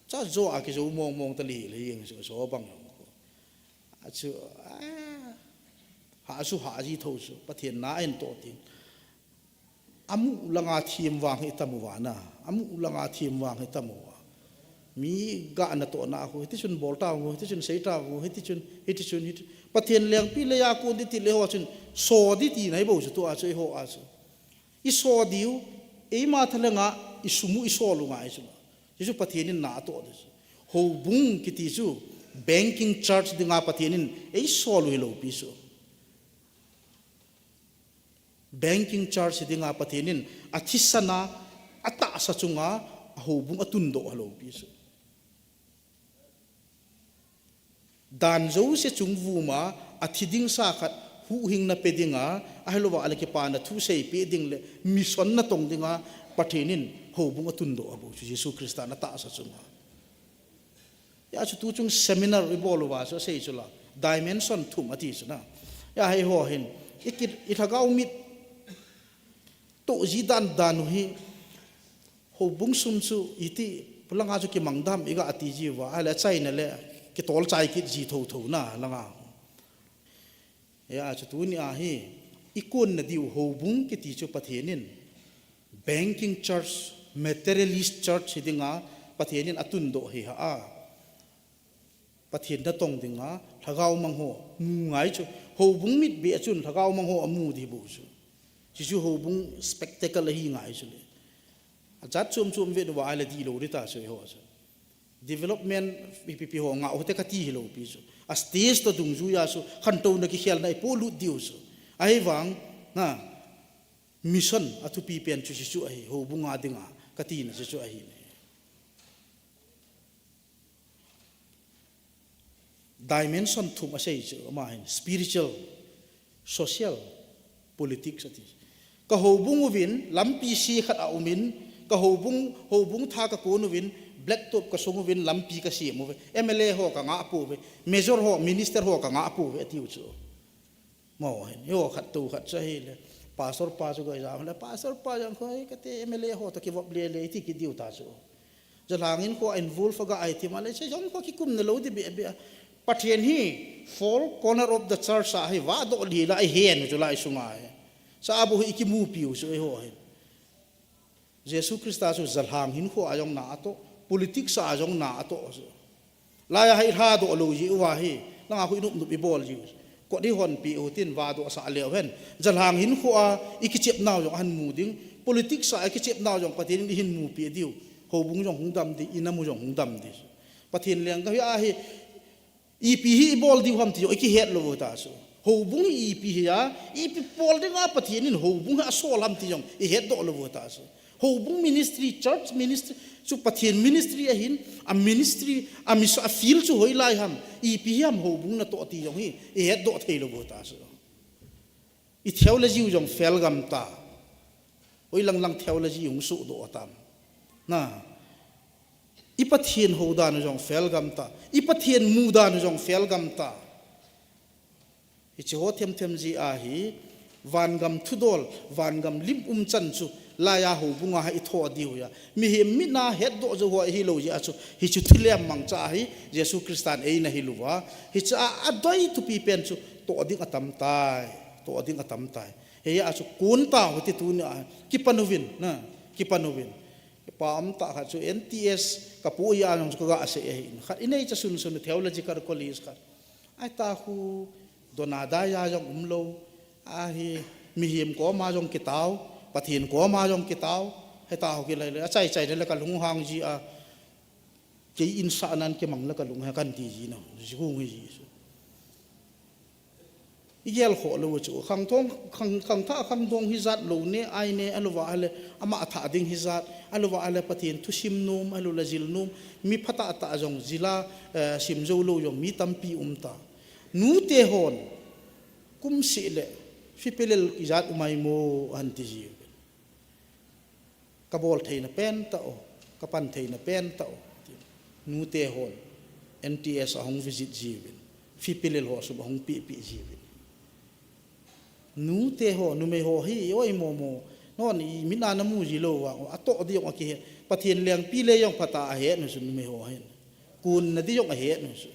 Cha jo a kijo mong mong ta le le jeng chu so bang jong. Achu, a, ha chu ha ji tho chu. Pathen na en to tin. Amu langa thim vang hi tam uva na. Amu langa thim vang hi tam uva. Mi ga natohna khu, hiti chun bol tau, hiti chun sei tau, hiti chun, hiti chun, hiti. Pathen lengpi leiya kon di ti le ho chun, so di tina hi bou chu tua chu eiho a chu. Iso diu, eima thalhenga, isum u isol u ngai chu. Hichu Pathen in na atoh di chu. Houbung kiti chu, banking church dinga Pathen in, eisol u hilou pi chu. Banking church hi dinga Pathen in athisan a, atahsa chunga, ahoubung atundoh a lou pi chu. Dan jouse chung vuma, athi ding sa khat, huhhingna pe dinga, ahilouva ale kipana thu seipeh ding le, mission natong dinga, Pathen in houbung atundoh a bou chu, Jesu Christa na tahsa chunga. Hia chu tu chung seminar ibol uva chu asei chu la. Dimension thum ati chu na. Hia hei ho hin. I kit, i lhagao mit toh ji dan dan u hi. Houbung sum chu iti pulanga chu kimang dam iga ati ji uva. Ahile achaina le kitol chai kit ji tho tho na langa. Hia chu tunia hi, ikonna diu houbung kiti chu Pathen in, banking church, materialist church hi dinga, Pathen in atundoh hi ha a. Pathen natong dinga, lhagao mang ho, mu ngai chu, houbung mit be a chun, lhagao mang ho amu di bou chu. Chuchu houbung spectacle ahi ngai chu le. Ajat chom chom ve uva ahile di lou di ta chu eiho chu. Development, ipi ipi ho ngah u hite kati hilou pi chu. A stage toh dungjuiya chu, khantouna kikhelna ipolut diu chu. Ahivang, na, mission athupi pen chu chuchu ahi, houbunga dinga, katina chuchu ahi. Dimension thum asei chu, ama hin, spiritual, social, politics ati. Ka houbung uvin, lampi se khat a umin, ka houbung, houbung tha ka kon uvin, blacktop ka song uvin, lampi ka sem uve, M L A ho ka ngah pouve, major ho, minister ho ka ngah pouve, atiu chu. Mo hin, eiho khat tu khat chu ahile, pastor pa chu goi jam le, pastor pa jong koi, kate M L A ho toh kivop le le, iti kidiu ta chu. Jalhang in kho involve aga ai ti ma le, se jong kho kikum na lou di be be. Pathen hi four corner of the church a hi vadoh lila ihen u chu lai sunga hi. Sa a bou hi ikimupi u chu eiho hin. Jesu Christa chu jalhang hin kho a jong na atoh, politics a jong na atoh chu. Laiya hi lhadoh lou ji uva hi, langa khu inup nup ibol ji u chu. Di hon pi u tin va do sa leu hen. Jalhang hin khu a i kichep nau jong han mu ding. Politics a i kichep nau jong Pathen in i hin mu pi diu. Houbung jong hung dam di, i namu jong hung dam di. Pathen lenggam hi a hi ipi hi i bol diu ham ti jong i kihet lo ta su. Houbung hi ipi hi a, ipi bol ding a Pathen in houbung hi a sol ham ti jong i het do lo ta su. Houbung ministry, church ministry, chu Pathen ministry ahin, a ministry, a mission, a field chu hoilai ham, ipi hi ham houbung na to ti jong hi, i het do thei lo ta su. I theology u jong fel gam ta. Oi lang lang theology hung su do tam. Na. I Pathen ho dan u jong fel gam ta. I Pathen mu dan u jong fel gam ta. Hiche ho them them ji a hi, vangam thudol, vangam lim um chan chu, laiya houbung a hi i tho diu ya. Mihem mit na het do jo ho hi lo ji a chu, hichu thilem mangcha hi, Jesu Christa in eina hi luva. Hicha a doi thupi pen chu, to ding a tam tai, to ding a tam tai. He ya chu kun ta ho ti tu ni a, kipan uvin, na, kipan uvin. Pa um ta kha chu N T S, ka pu ya jong chu ka ga se e hin. Kha i nei cha sun sun theological college kha. Ai ta khu, dona da ya jong um lo. A hi, mihem koma jong kitao, Pathen koma jong kitao. He ta ho kilai le, a chai chai le ka lung hang ji a. Kei in sa nan ke mang le ka lung he kan ti ji na. Ji hung hi ji su. I gel kho lo chu. Khang thong, khang, khang tha, khang thong hi jat lo ne, ai ne, a lo va le, ama a tha ding hi jat, a lo va le Pathen thusim nom, a lo la jil nom, mi pha ta ta jong jila, eh, sim jo lo jong mi tampi um ta. Nu te hon, kum si le, fipilel i jat umai mo, an ti ji. Ka bol theina pen ta o, ka pan theina pen ta o. Nu te hon, N T S a hung visit ji vin, fipilel ho sum a hung pi pi ji vin. Nu te ho, numei ho hi, oi mo mo, non i min a na mu ji lo wa, a to di jong a ki he, Pathen lengpi le jong pha ta a he nu su numei ho hin. Kun na di jong a he nu su.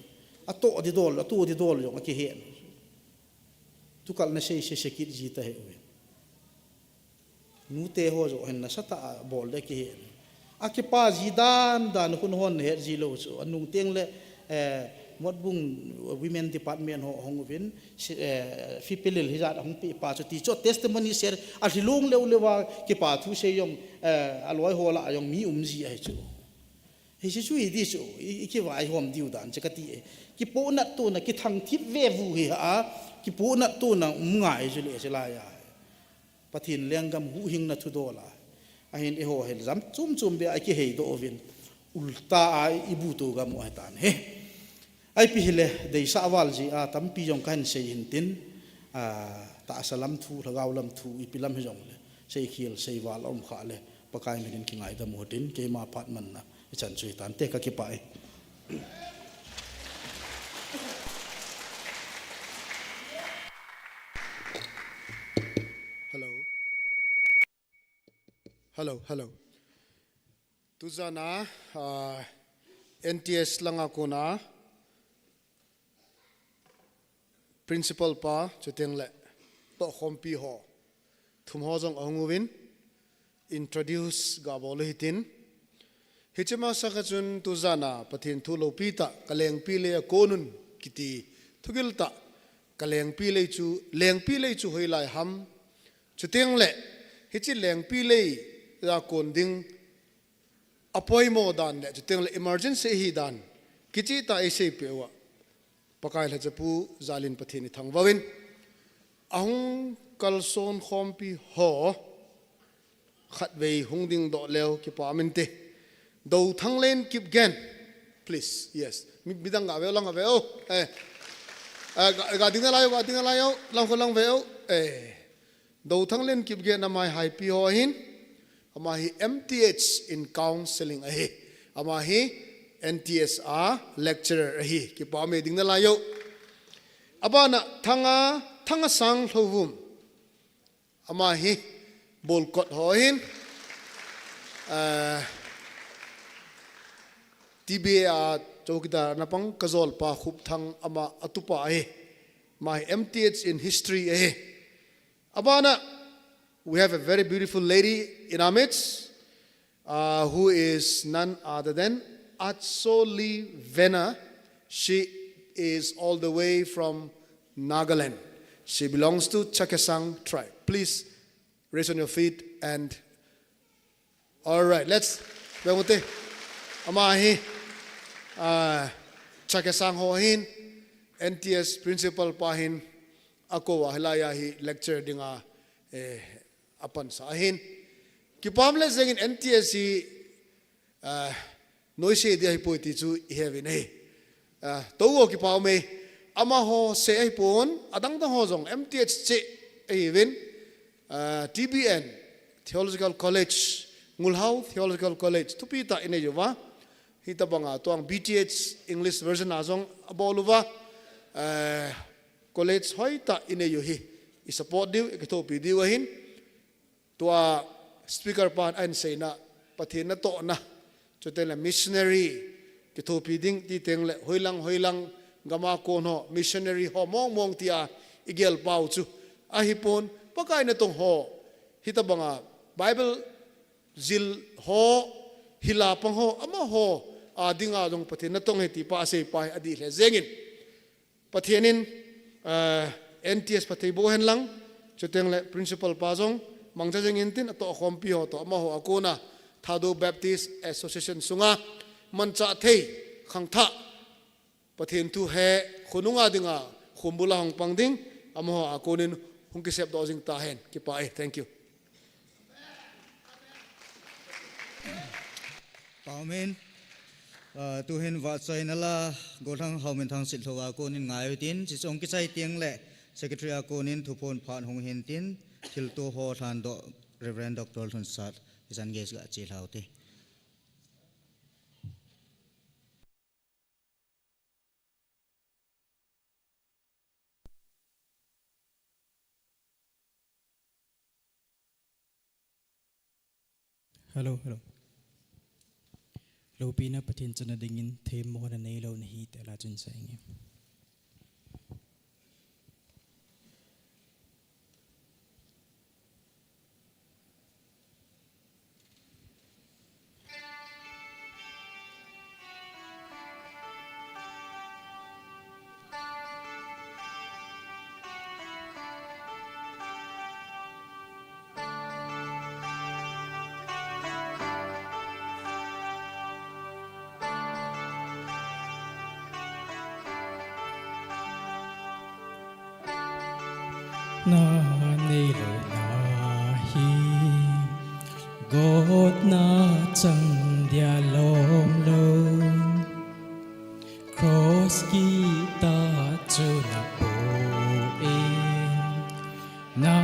A to di dol, a to di dol jong a ki he nu su. Tu kal na sei sei sei kit ji ta he u. Nu te ho jo hen na sa ta a bol de ki he. A kipa ji dan dan hun hon het ji lo chu. A nung teng le, eh, Motbung Women Department ho hong uvin, si, eh, fipilel hi jat hong pi pa chu ti chu testimony share a hilung leu leu a kipa thu sei jong, eh, a loi ho la jong mi um ji a hi chu. Hi si chu hi di chu, i, i kivai hom diu dan che ka ti e. Kipo na tu na kithang thip ve vu hi a, kipo na tu na um ngai chu le chu la ya. Pathen lenggam huhhing na thu do la. A hin i ho hel jam chum chum be a ki hei do vin. Ulta a i bu tu gam u a tan he. Ai pi hi le, deisa val ji a tampi jong ka hin sei hin tin, a, tahsa lam thu, lhagao lam thu, ipi lam hi jong le. Sei khel, sei val um kha le, Pakai min in ki ngai da mo tin, keima phat man na. I chan chu i tan te ka kipah e. Hello. Hello, hello. Tujana, ah, N T S langa kona, Principal pa, chuteng le, tohkhompi ho. Thum ho jong ahung uvin, introduce ga bol u hitin. Hiche masa kha chun tujana Pathen thu loupi tah, ka lengpi lei a kon un kiti thugil tah, ka lengpi lei chu, lengpi lei chu hoilai ham. Chuteng le, hiche lengpi lei a kon ding, apoimo dan le, chuteng le emergency hi dan, kicheh tah a i seipeh uva. Pakai lhachapu jalin Pathen i thangvah in. Ahung kalson khompi ho, khatvei hung ding doh leu kipa min te. Dothanglen Kipgen, please, yes. Mi, midang ga ve o, lang ga ve o. Eh. Eh, ga, ga ding a lai o, ga ding a lai o, lang ko lang ve o. Eh. Dothanglen Kipgen ama hi haipi ho ahin, ama hi M T H in counseling ahi, ama hi N T S a lecturer ahi, kipa me ding nalai o. Abana Thanga, Thangasang Lhouvum, ama hi bolkot ho ahin, eh, T B A a chowkidar na pang Kajolpa Khupthang ama atupa ahi, ama hi M T H in history ahi. Abana, we have a very beautiful lady in our midst, uh, who is none other than Atsoli Vena. She is all the way from Nagaland. She belongs to Chakhesang tribe. Please raise on your feet and, all right, let's, bengute. Ama hi, ah, Chakhesang ho hin, N T S principal pa hin, akou a hilai a hi lecture dinga, eh, apansa ahin. Kipam le jengin N T S hi, ah, noise dia hipoi ti chu iheuvin ahi. Ah, tou ho kipau mei. Amaho seh ahipon, adang dang ho jong M T H seh ahiuvin. Ah, T B N, Theological College, Ngulhau Theological College, thupi tah inei uva. Hitabanga tuang B T H English version a jong abol uva. Ah, college hoitah inei u hi. I support diu, i kithopi diu ahin. Tua speaker pan ahin seina, Pathen natohna, chuteng le missionary kithopi ding ti teng le hoilang, hoilang gam a kon ho, missionary ho mong mong tia igel pau chu. Ahipon, Pakai natong ho, hitabanga Bible jil ho, hila pang ho, amaho a dinga jong Pathen natong ahi ti pa asei pa hi adih lheh jengin. Pathen in, eh, N T S phatthei boh hen lang, chuteng le principal pa jong, mangcha jeng intin, atoh khompi ho toh, amaho a kona, Thadou Baptist Association sunga, manchah thei, khangthah, Pathen thu he, khonunga dinga, khumbul a hung pang ding, amaho a konin, hung kisepdoh jing tahen, kipah e, thank you. Amen. Ah, tuhin vahchoina la, Golhang Hauminthang Sitlhou a konin ngai utin, chuche hung kichai teng le, Secretary a konin thuphon phat hung hintin, thilto ho lhandoh Reverend Doctor Lhunsat, hichan gei ga che lhau te. Hello, hello. Loupina Pathen chana dingin themmona neilou nahi ti la chun sa inge. Na neilou na hi, gotna chang dia lom lou. Cross kitah chu na pui in, na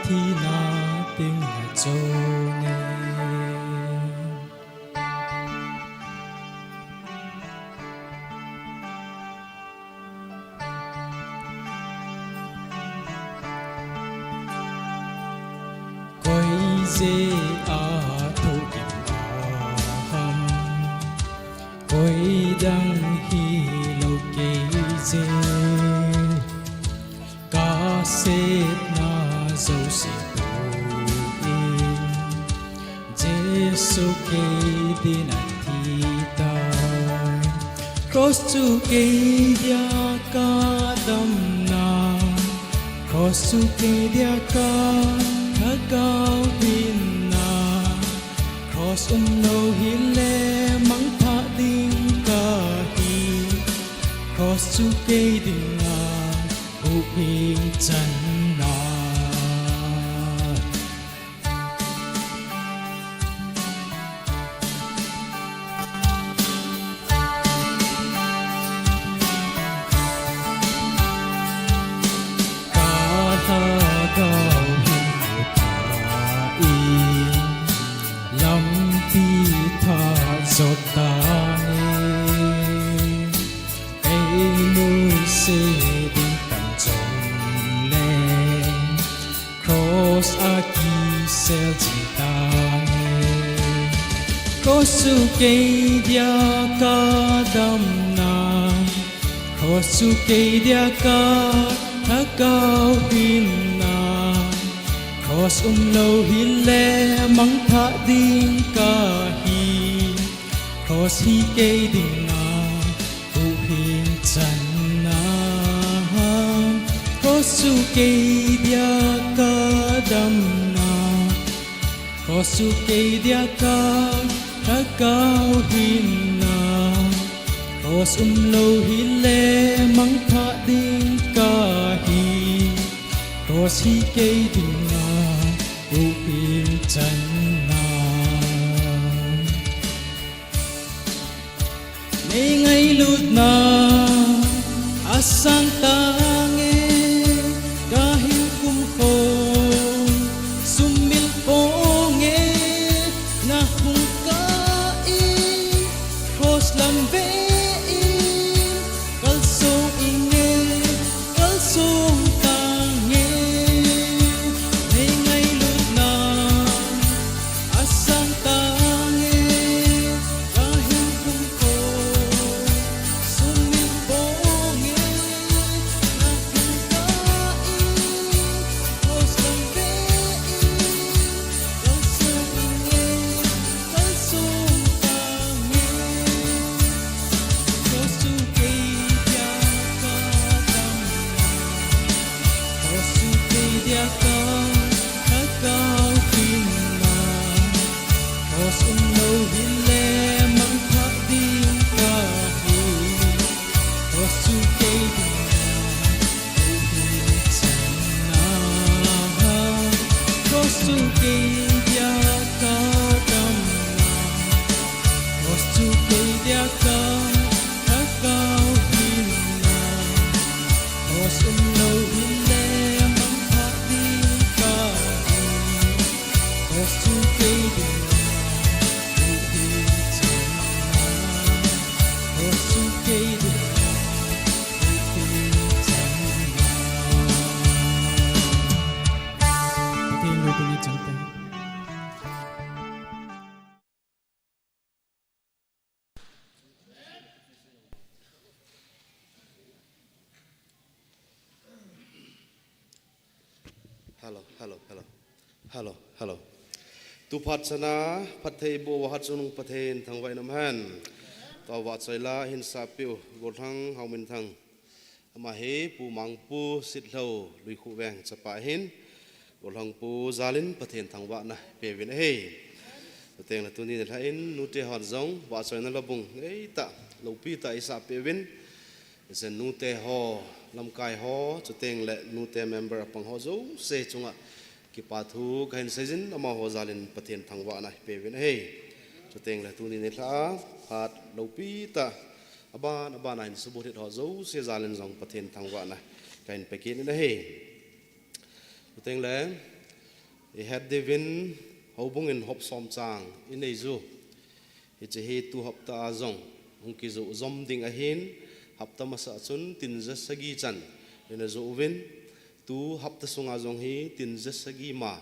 thina ding na chon e. Koi jeh a thoh gim a ham, koi dang hilou kei jeh. Ka sepna jouse pui in, Jesu kei din athi tai. Cross chu kei dia ka damna, cross chu kei dia ka lhagao hinna. Cross umlou hile mangthah ding kahi. Cross chu kei dinga huhhing channa. Ka lhagao hin huhhing in, lampi thah jot tan e. Ei nuisat ding tam jongleng, cross a kisel jing tan e. Cross chu kei dia ka damna, cross chu kei dia ka lhagao hinna. Cross umlou hile mangthah ding kahi. Cross hi kei dinga huhhing channa. Khosu kei dia ka damna, khosu kei dia ka lhagao hinna, kros umlou hile mangthah ding kahi, kros hi kei dinga upil channa. Nei ngailutna asang tange, kahin kumkhom sumil ponge, nahung kah in kros lam ve in kalsong inge, kalsong tange. Nei ngailutna asang tange, kahin kumkhom sumil ponge, nahung kah in kros lam ve in kalsong inge, kalsong tange. Khosu kei dia ka damna, khosu kei dia ka lhagao hinna, kros umlou hile mangthah ding kahi, khosu kei dinga upil channa. Khosu kei dia ka damna, khosu kei dia ka lhagao hinna, kros umlou hile mangthah ding kahi, khosu kei dinga upil channa, khosu kei dinga upil channa. Pathen loupina chang tah. Hello, hello, hello. Hello, hello. Tu phat chana phattheiboh vahat chungnung Pathen thangvah in umhen. Tua vahchoi la hin sapiu Golhang Hauminthang. Ama hi Pu Mangpu Sitlhou Luikhuh Veng chapa ahin, Golhang Pu jalin Pathen thangvahna peuvin ahi. Chuteng le tuni nilhah in nute hon jong vahchoina lobang ngeitah, loupitah eisah peuvin, hichun nute ho, lamkai ho, chuteng le nute member apang ho jouse chunga kipa thu kahin seijin, amaho jalin Pathen thangvahna peuvin ahi. Chuteng le tuni nilhah a phat loupitah aban aban a hin subulhit ho jouse jalin jong Pathen thangvahna kahin pekit in ahi. Chuteng le ihet diuvin houbung in hop som chang inei jiu. Hiche hi tu hapta a jong hung kijoh jom ding ahin, hapta masa chun tin ja sagi chan ina joh uvin, tu hapta sunga jong hi tin ja sagi ma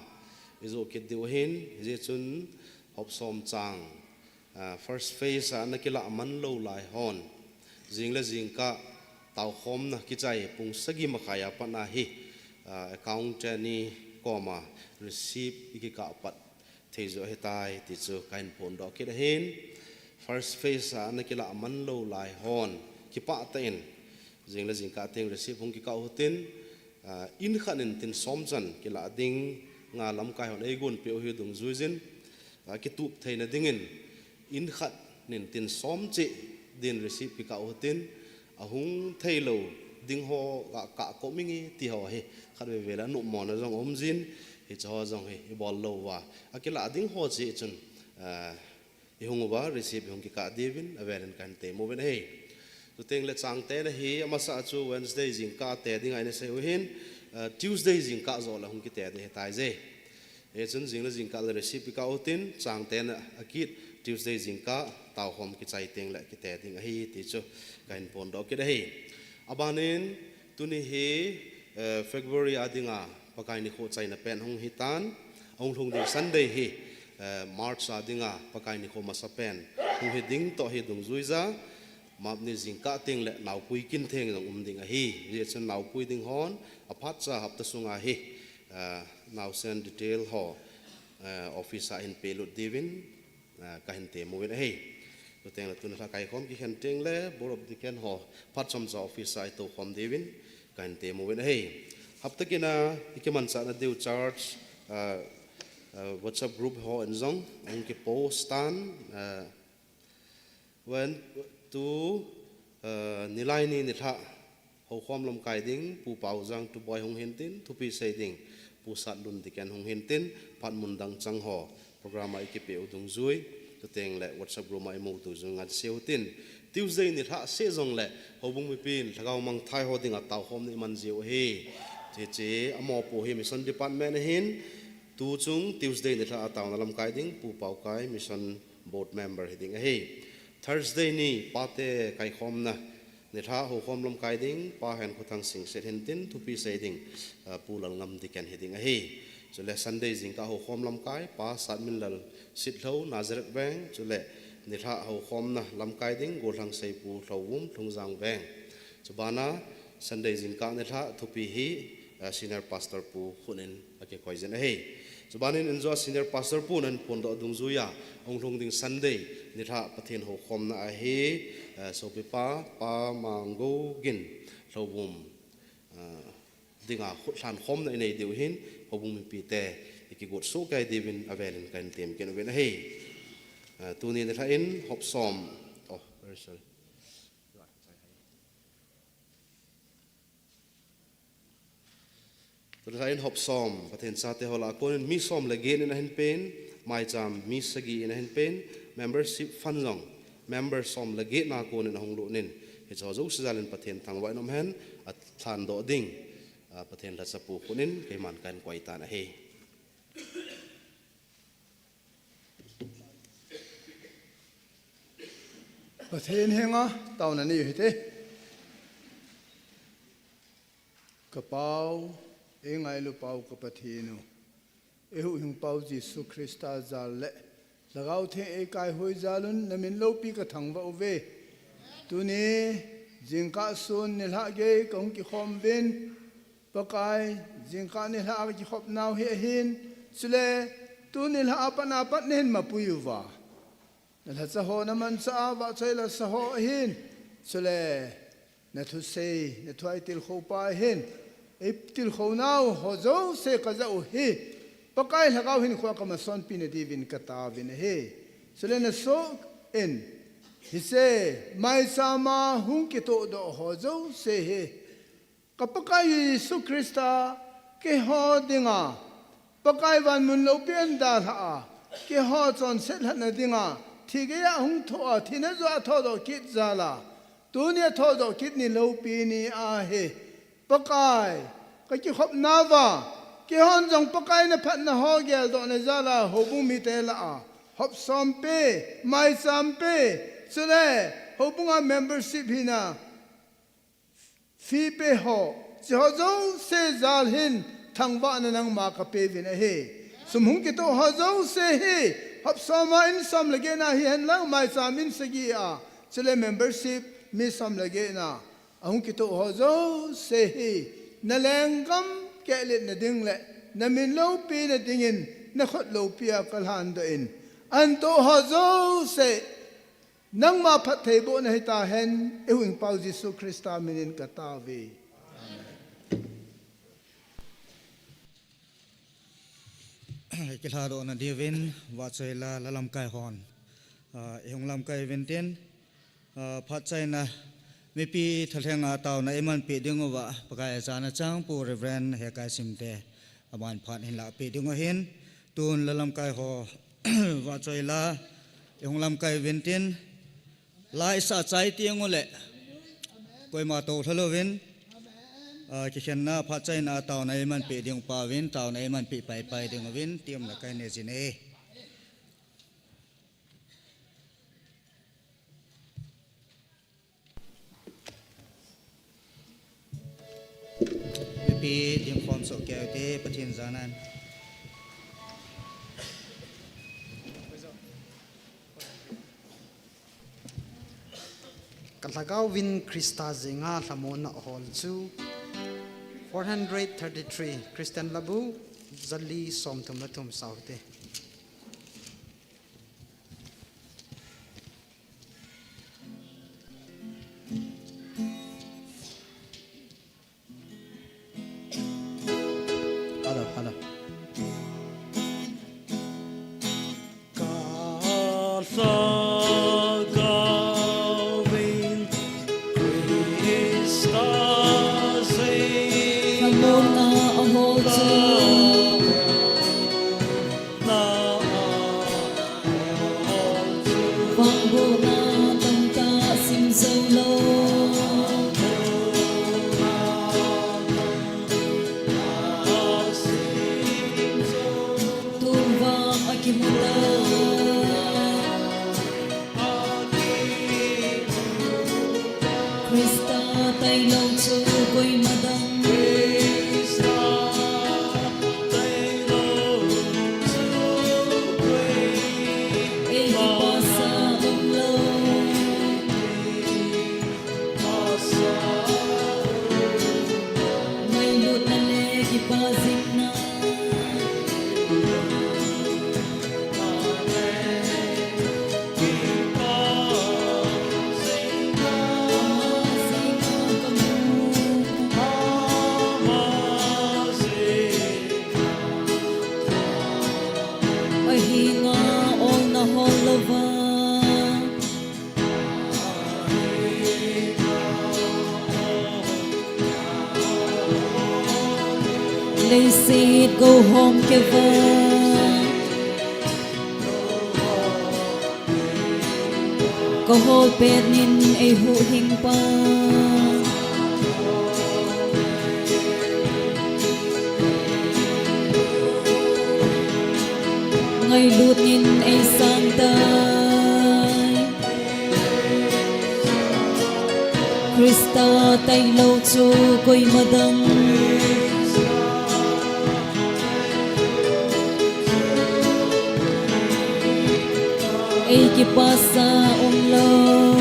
ijoh kit diu ahin, hijeh chun hop som chang, ah, first phase a ana kilah man lou lai hon, jing le jingkah taokhomna kichai pung sagi makhai a pat a hi, ah, account te ni koma receipt ikikah pat thei joh ahitai ti chu kahin phondoh kit ahin. First phase a ana kilah man lou lai hon kipah tah in jing le jingkah teng receipt hung kikah u hitin, ah, in khat in tin som chan kilah ding a lamkai hon eigon peh u hi dungjui jin, ah, kitup theina dingin in khat in tin som cheh din receipt kikah u hitin, ahung thei lou ding ho ga kah kop inge ti ho hi khatvei vei le anom mona jong um jin, hiche ho jong hi ibol lou uva, akilah ding ho cheh chun, ah, ihung uva receipt ihung kikah diuvin avelin kahin temmo uvin ahi. Chuteng le chang tena hi amasa chu Wednesday jingkah te dinga ina sei u ahin, ah, Tuesday jingkah joh le hung kite ding ahitai je. Hichun jing le jingkah le receipt ikah u hitin, chang tena akit Tuesday jingkah taokhom kichai teng le kite ding ahi ti chu kahin phondoh kit ahi. Aban in tuni hi, eh, February a dinga Pakai nikho chaina pen hung hitan, ahung lhung ding Sunday hi, eh, March a dinga Pakai nikho masa pen hung hi ding toh hi dungjui ja, map ni jingkah teng le naopui kintheng jong um ding ahi. Hijeh chun naopui ding hon aphat cha hapta sunga hi, eh, naosen detail ho, eh, office a hin pelut diuvin, ah, kahin temmo uvin ahi. Chuteng le tuni lha kaikhom kikhen teng le Board of Deacon ho phat chomcha office a itoukhom diuvin kahin temmo uvin ahi. Hapta kit a ikimanchahna diu church, ah, ah, WhatsApp group ho in jong ahung kipost tan, ah, when tu, ah, nilai ni nilhah houkhom lamkai ding Pu Paujang Tuboi hung hintin, thupi sei ding Pu Satlun Diken hung hintin, phat mun dang chang ho program a ikipeh u dungjui, chuteng le WhatsApp group a imu u dungjui ngan seiu tin. Tuesday nilhah seh jongle houbung mipin lhagao mangthai ho dinga taokhomna iman jiu ahi. Hiche amopo hi Mission Department ahin, tuchung Tuesday nilhah a taona lamkai ding Pu Paukai, Mission Board member hiding ahi. Thursday ni pate kaikhomna nilhah houkhom lamkai ding Pa Henkhothang Singset hintin, thupi sei ding, ah, Pu Lalngam Diken hiding ahi. Chule Sunday jingkah houkhom lamkai Pa Satminlal Sitlhou, Nazareth Veng, chule nilhah houkhomna lamkai ding Golhang Seipu, Lhouvum, Lhungjang Veng. Chubana Sunday jingkah nilhah thupi hi, ah, Senior Pastor Pu khut in akikoi jin ahi. Chubanin injo a Senior Pastor pu nan phondoh dungjuiya ahung lhung ding Sunday nilhah Pathen houkhomna ahi, eh, sopipa Pa Manggou Gin, Lhouvum, eh, dinga khutlhan khomna inei diu hin, houbung mipite ikigot soh kei diuvin avelin kahin temkit uvin ahi. Eh, tuni nilhah in hop som, oh, very sorry. Tulai in hop som, Pathen chate ho lah a konin mi som le get in ahin pen, maicham mi sagi in ahin pen, membership fund jong member som le get na konin ahung lut in, hiche ho jouse jal in Pathen thangvah in um hen, alhan doh ding, ah, Pathen lhacha pu khut in keiman kahin koi tan ahi. Pathen henga taona nei u hite. Ka Pau, eingailu pau ka Pathen u, eihuhhing pau Jesu Christa jal le Lhagao Theng eikaihoi jal un na min loupi ka thangvah uve. Tuni jingkah sun nilhah gei kahung kikhom uvin, Pakai, jingkah nilhah a ka kikhop nau hi ahin, chule tu nilhah a pat na pat nahin mapui uva, na lhacha ho na manchah a vahchoi la sa ho ahin, chule na thusei, na thu a eitilkhou pa ahin, eitilkhou nau ho jouse ka jah u hi, Pakai Lhagao Hinkhoa ka masonpi na diuvin ka taovin ahi. Chule na soh in, hiche maicham a hung kitoh doh ho jouse hi, ka Pakai Jesu Christa keiho dinga, Pakai van mun loupi a eidalhah a, keiho chonset lhatna dinga, thi geiya hung thoh a, thina joh a thodoh kit jal a, tuni a thodoh kit ni loupi ni ahi. Pakai, ka kikhop nauva, keihon jong Pakai na phatna ho geldoh na jal a, houbung mite lah a hop som pe, maicham pe, chule houbung a membership hina, fee pe ho, hiche ho jouse jal hin thangvahna nangma ka peuvin ahi. Sum hung kitoh ho jouse hi, hop som a in som le get na hihen lang, maicham in sagi a, chule membership mi som le get na ahung kitoh ho jouse hi, na lenggam kehlet na ding le na min loupi na dingin na khut loupi a ka lhan doh in, ahin toh ho jouse nangma phattheibohna hita hen, eihuhhing pau Jesu Christa min in ka taove. Kilhadoh na diuvin, vahchoi la, la lamkai hon, ah, eihung lamkai uvin tin, ah, phat chaina mipi thalheng a taona eimanpi diuva, Pakai a jana chang Pu Reverend Hekai Simte, aman phat hin lahpi diu ahin, tun la lamkai ho, vahchoi la, eihung lamkai uvin tin, la isah chai teng uleh, koima toh lha louvin, ah, kikhenna phat chaina taona eimanpi diu pa uvin, taona eimanpi paipai diuvin, temna kahin nei jin ahi. Mipi dingkhom soh kei ute, Pathen jana in. Ka lhagao vin Christa jenga lhamonna hol chu four hundred thirty-three, Christian Labu, jali somthum le thum sao hite. Pangbohna tamtah sim jou lou. Tuvang akimu tai. Christa tailou chu koima dang. Ei kipasa umlou. Ngailutna le kipajingna. Ahinga olna hol louva. Leiset gouhom keva. Kahol pet nin eihuhhing pa. Ngailut nin eisang tai. Christa tailou chu koima dang. Ei kipasa umlou.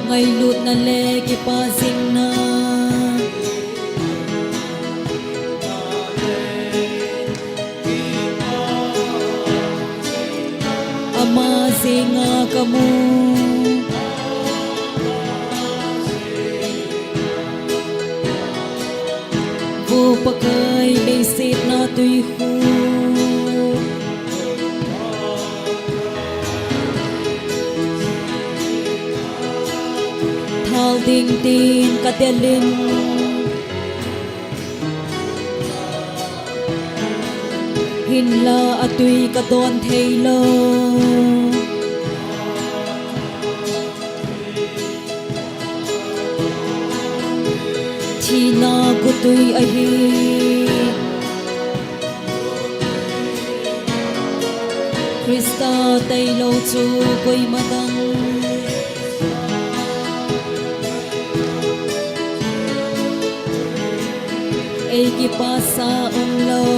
Ngailutna le kipajingna. Ama jinga kamu. Vo Pakai leiset na tui khu. Thal ding tin kadelin. Hinla atui kadon theilou. Thina gutui ahi. Christa tailou chu koima dang. Ei kipasa umlou.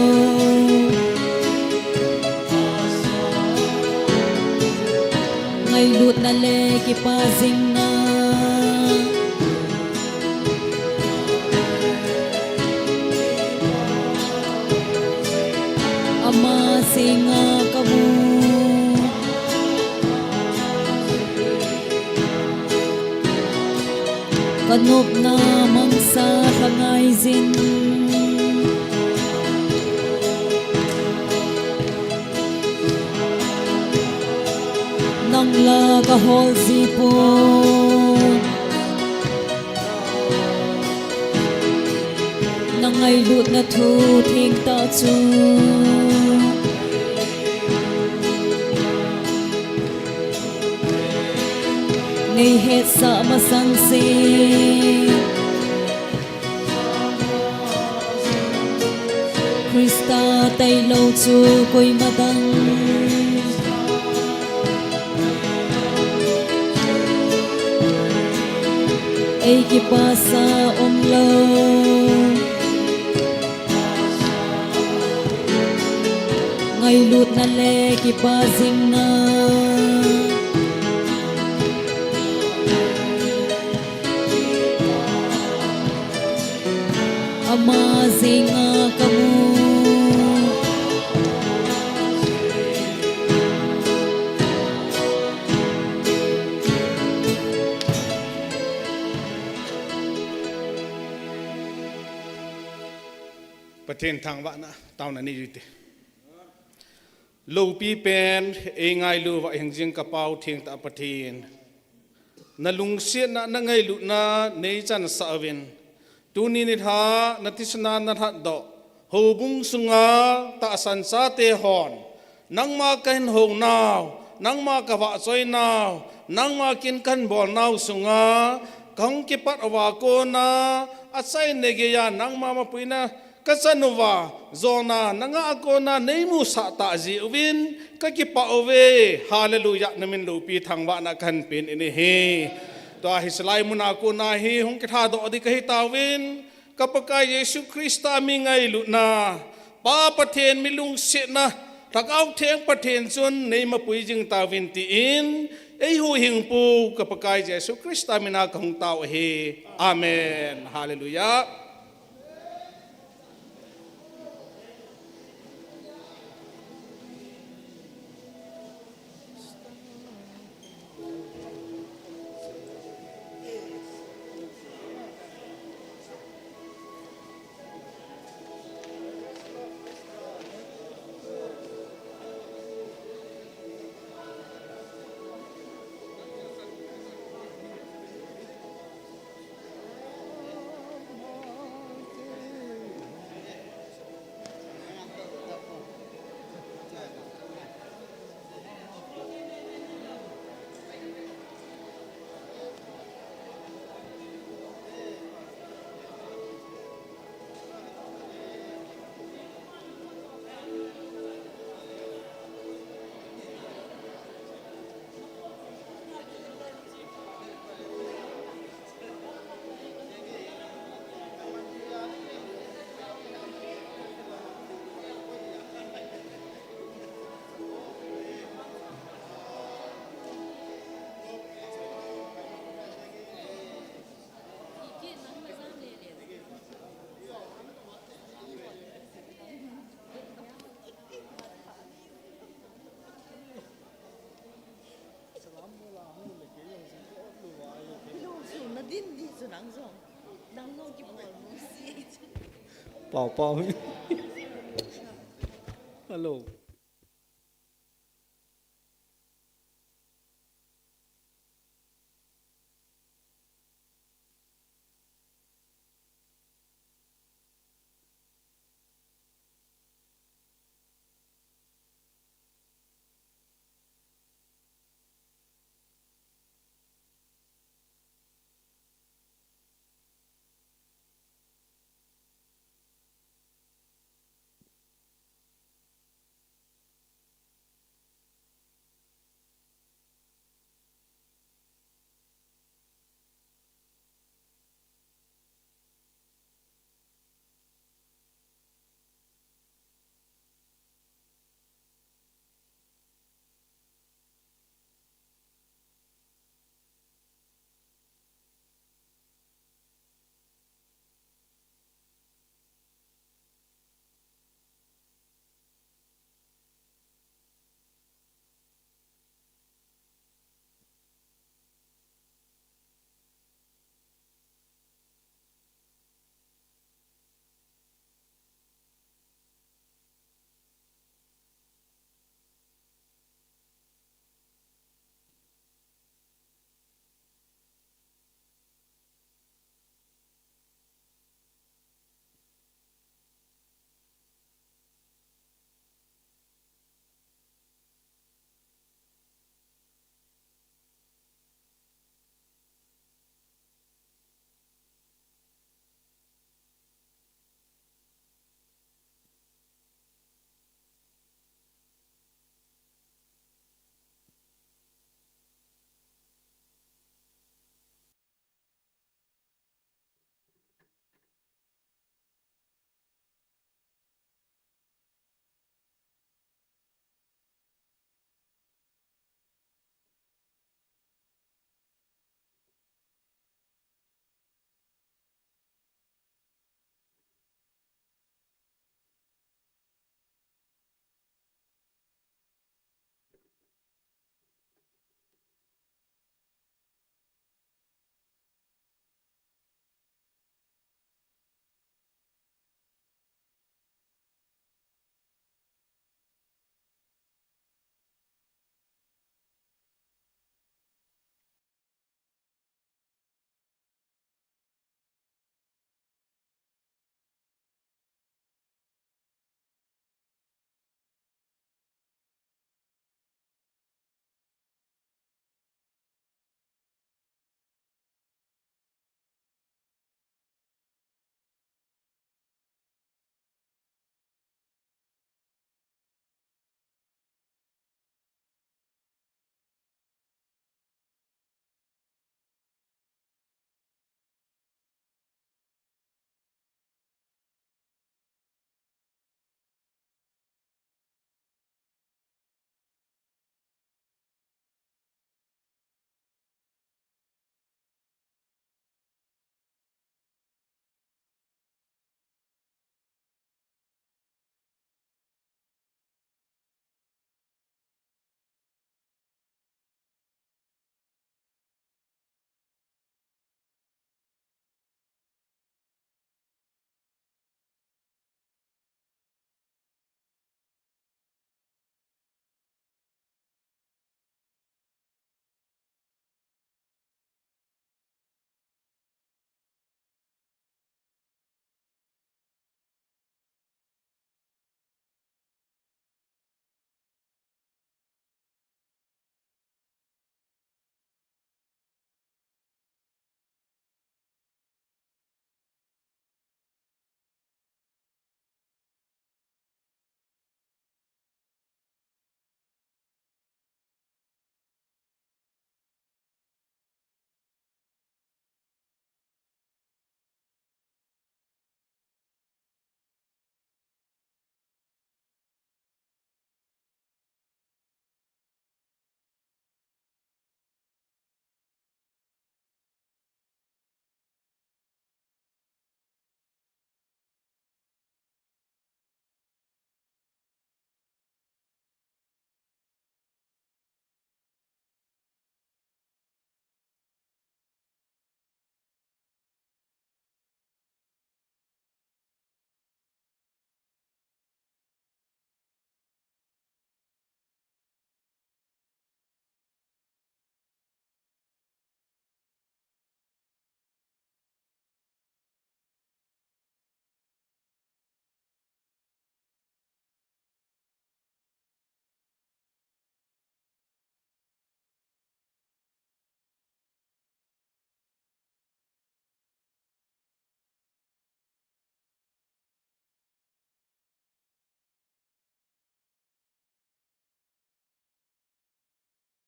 Ngailutna le kipajingna. Ama jinga kamu. Kanopna mangsa lhangai jin. Nang la kahol ji pon. Na ngailutna thu thengtah chu. Nei hetsah masang se. Christa tailou chu koima dang. Ei kipasa umlou. Ngailutna le kipajingna. Ama jinga kamu. Pathen thangvahna taona nei ute. Loupi pen eingailu uva hingjing ka Pau thengtah Pathen. Na lungsetna, na ngailutna nei chansah uvin. Tuni nilhah na thisan a na lhatdoh houbung sunga tahsan chate hon Nangma kahin hounau, nangma kavahchoinau, nangma kin kahin bolnau sunga kahung kipat uva kona, achaina geiya nangma mapuina kachan uva, jona nanga a kona neimusah tah jeh uvin kakipah uve. Hallelujah, namin loupi thangvahna kahin pen in ahi. Tua hi hilai muna kona hi hung kithadoh ding kahi tauvin, ka Pakai Jesu Christa mi ngailutna, Pa Pathen mi lungsetna, Lhagao Theng Pathen chun neimapui jing tauvin tin, eihuhhingpu ka Pakai Jesu Christa mina kahung tao ahi. Amen. Hallelujah. Pau, pau. Hello.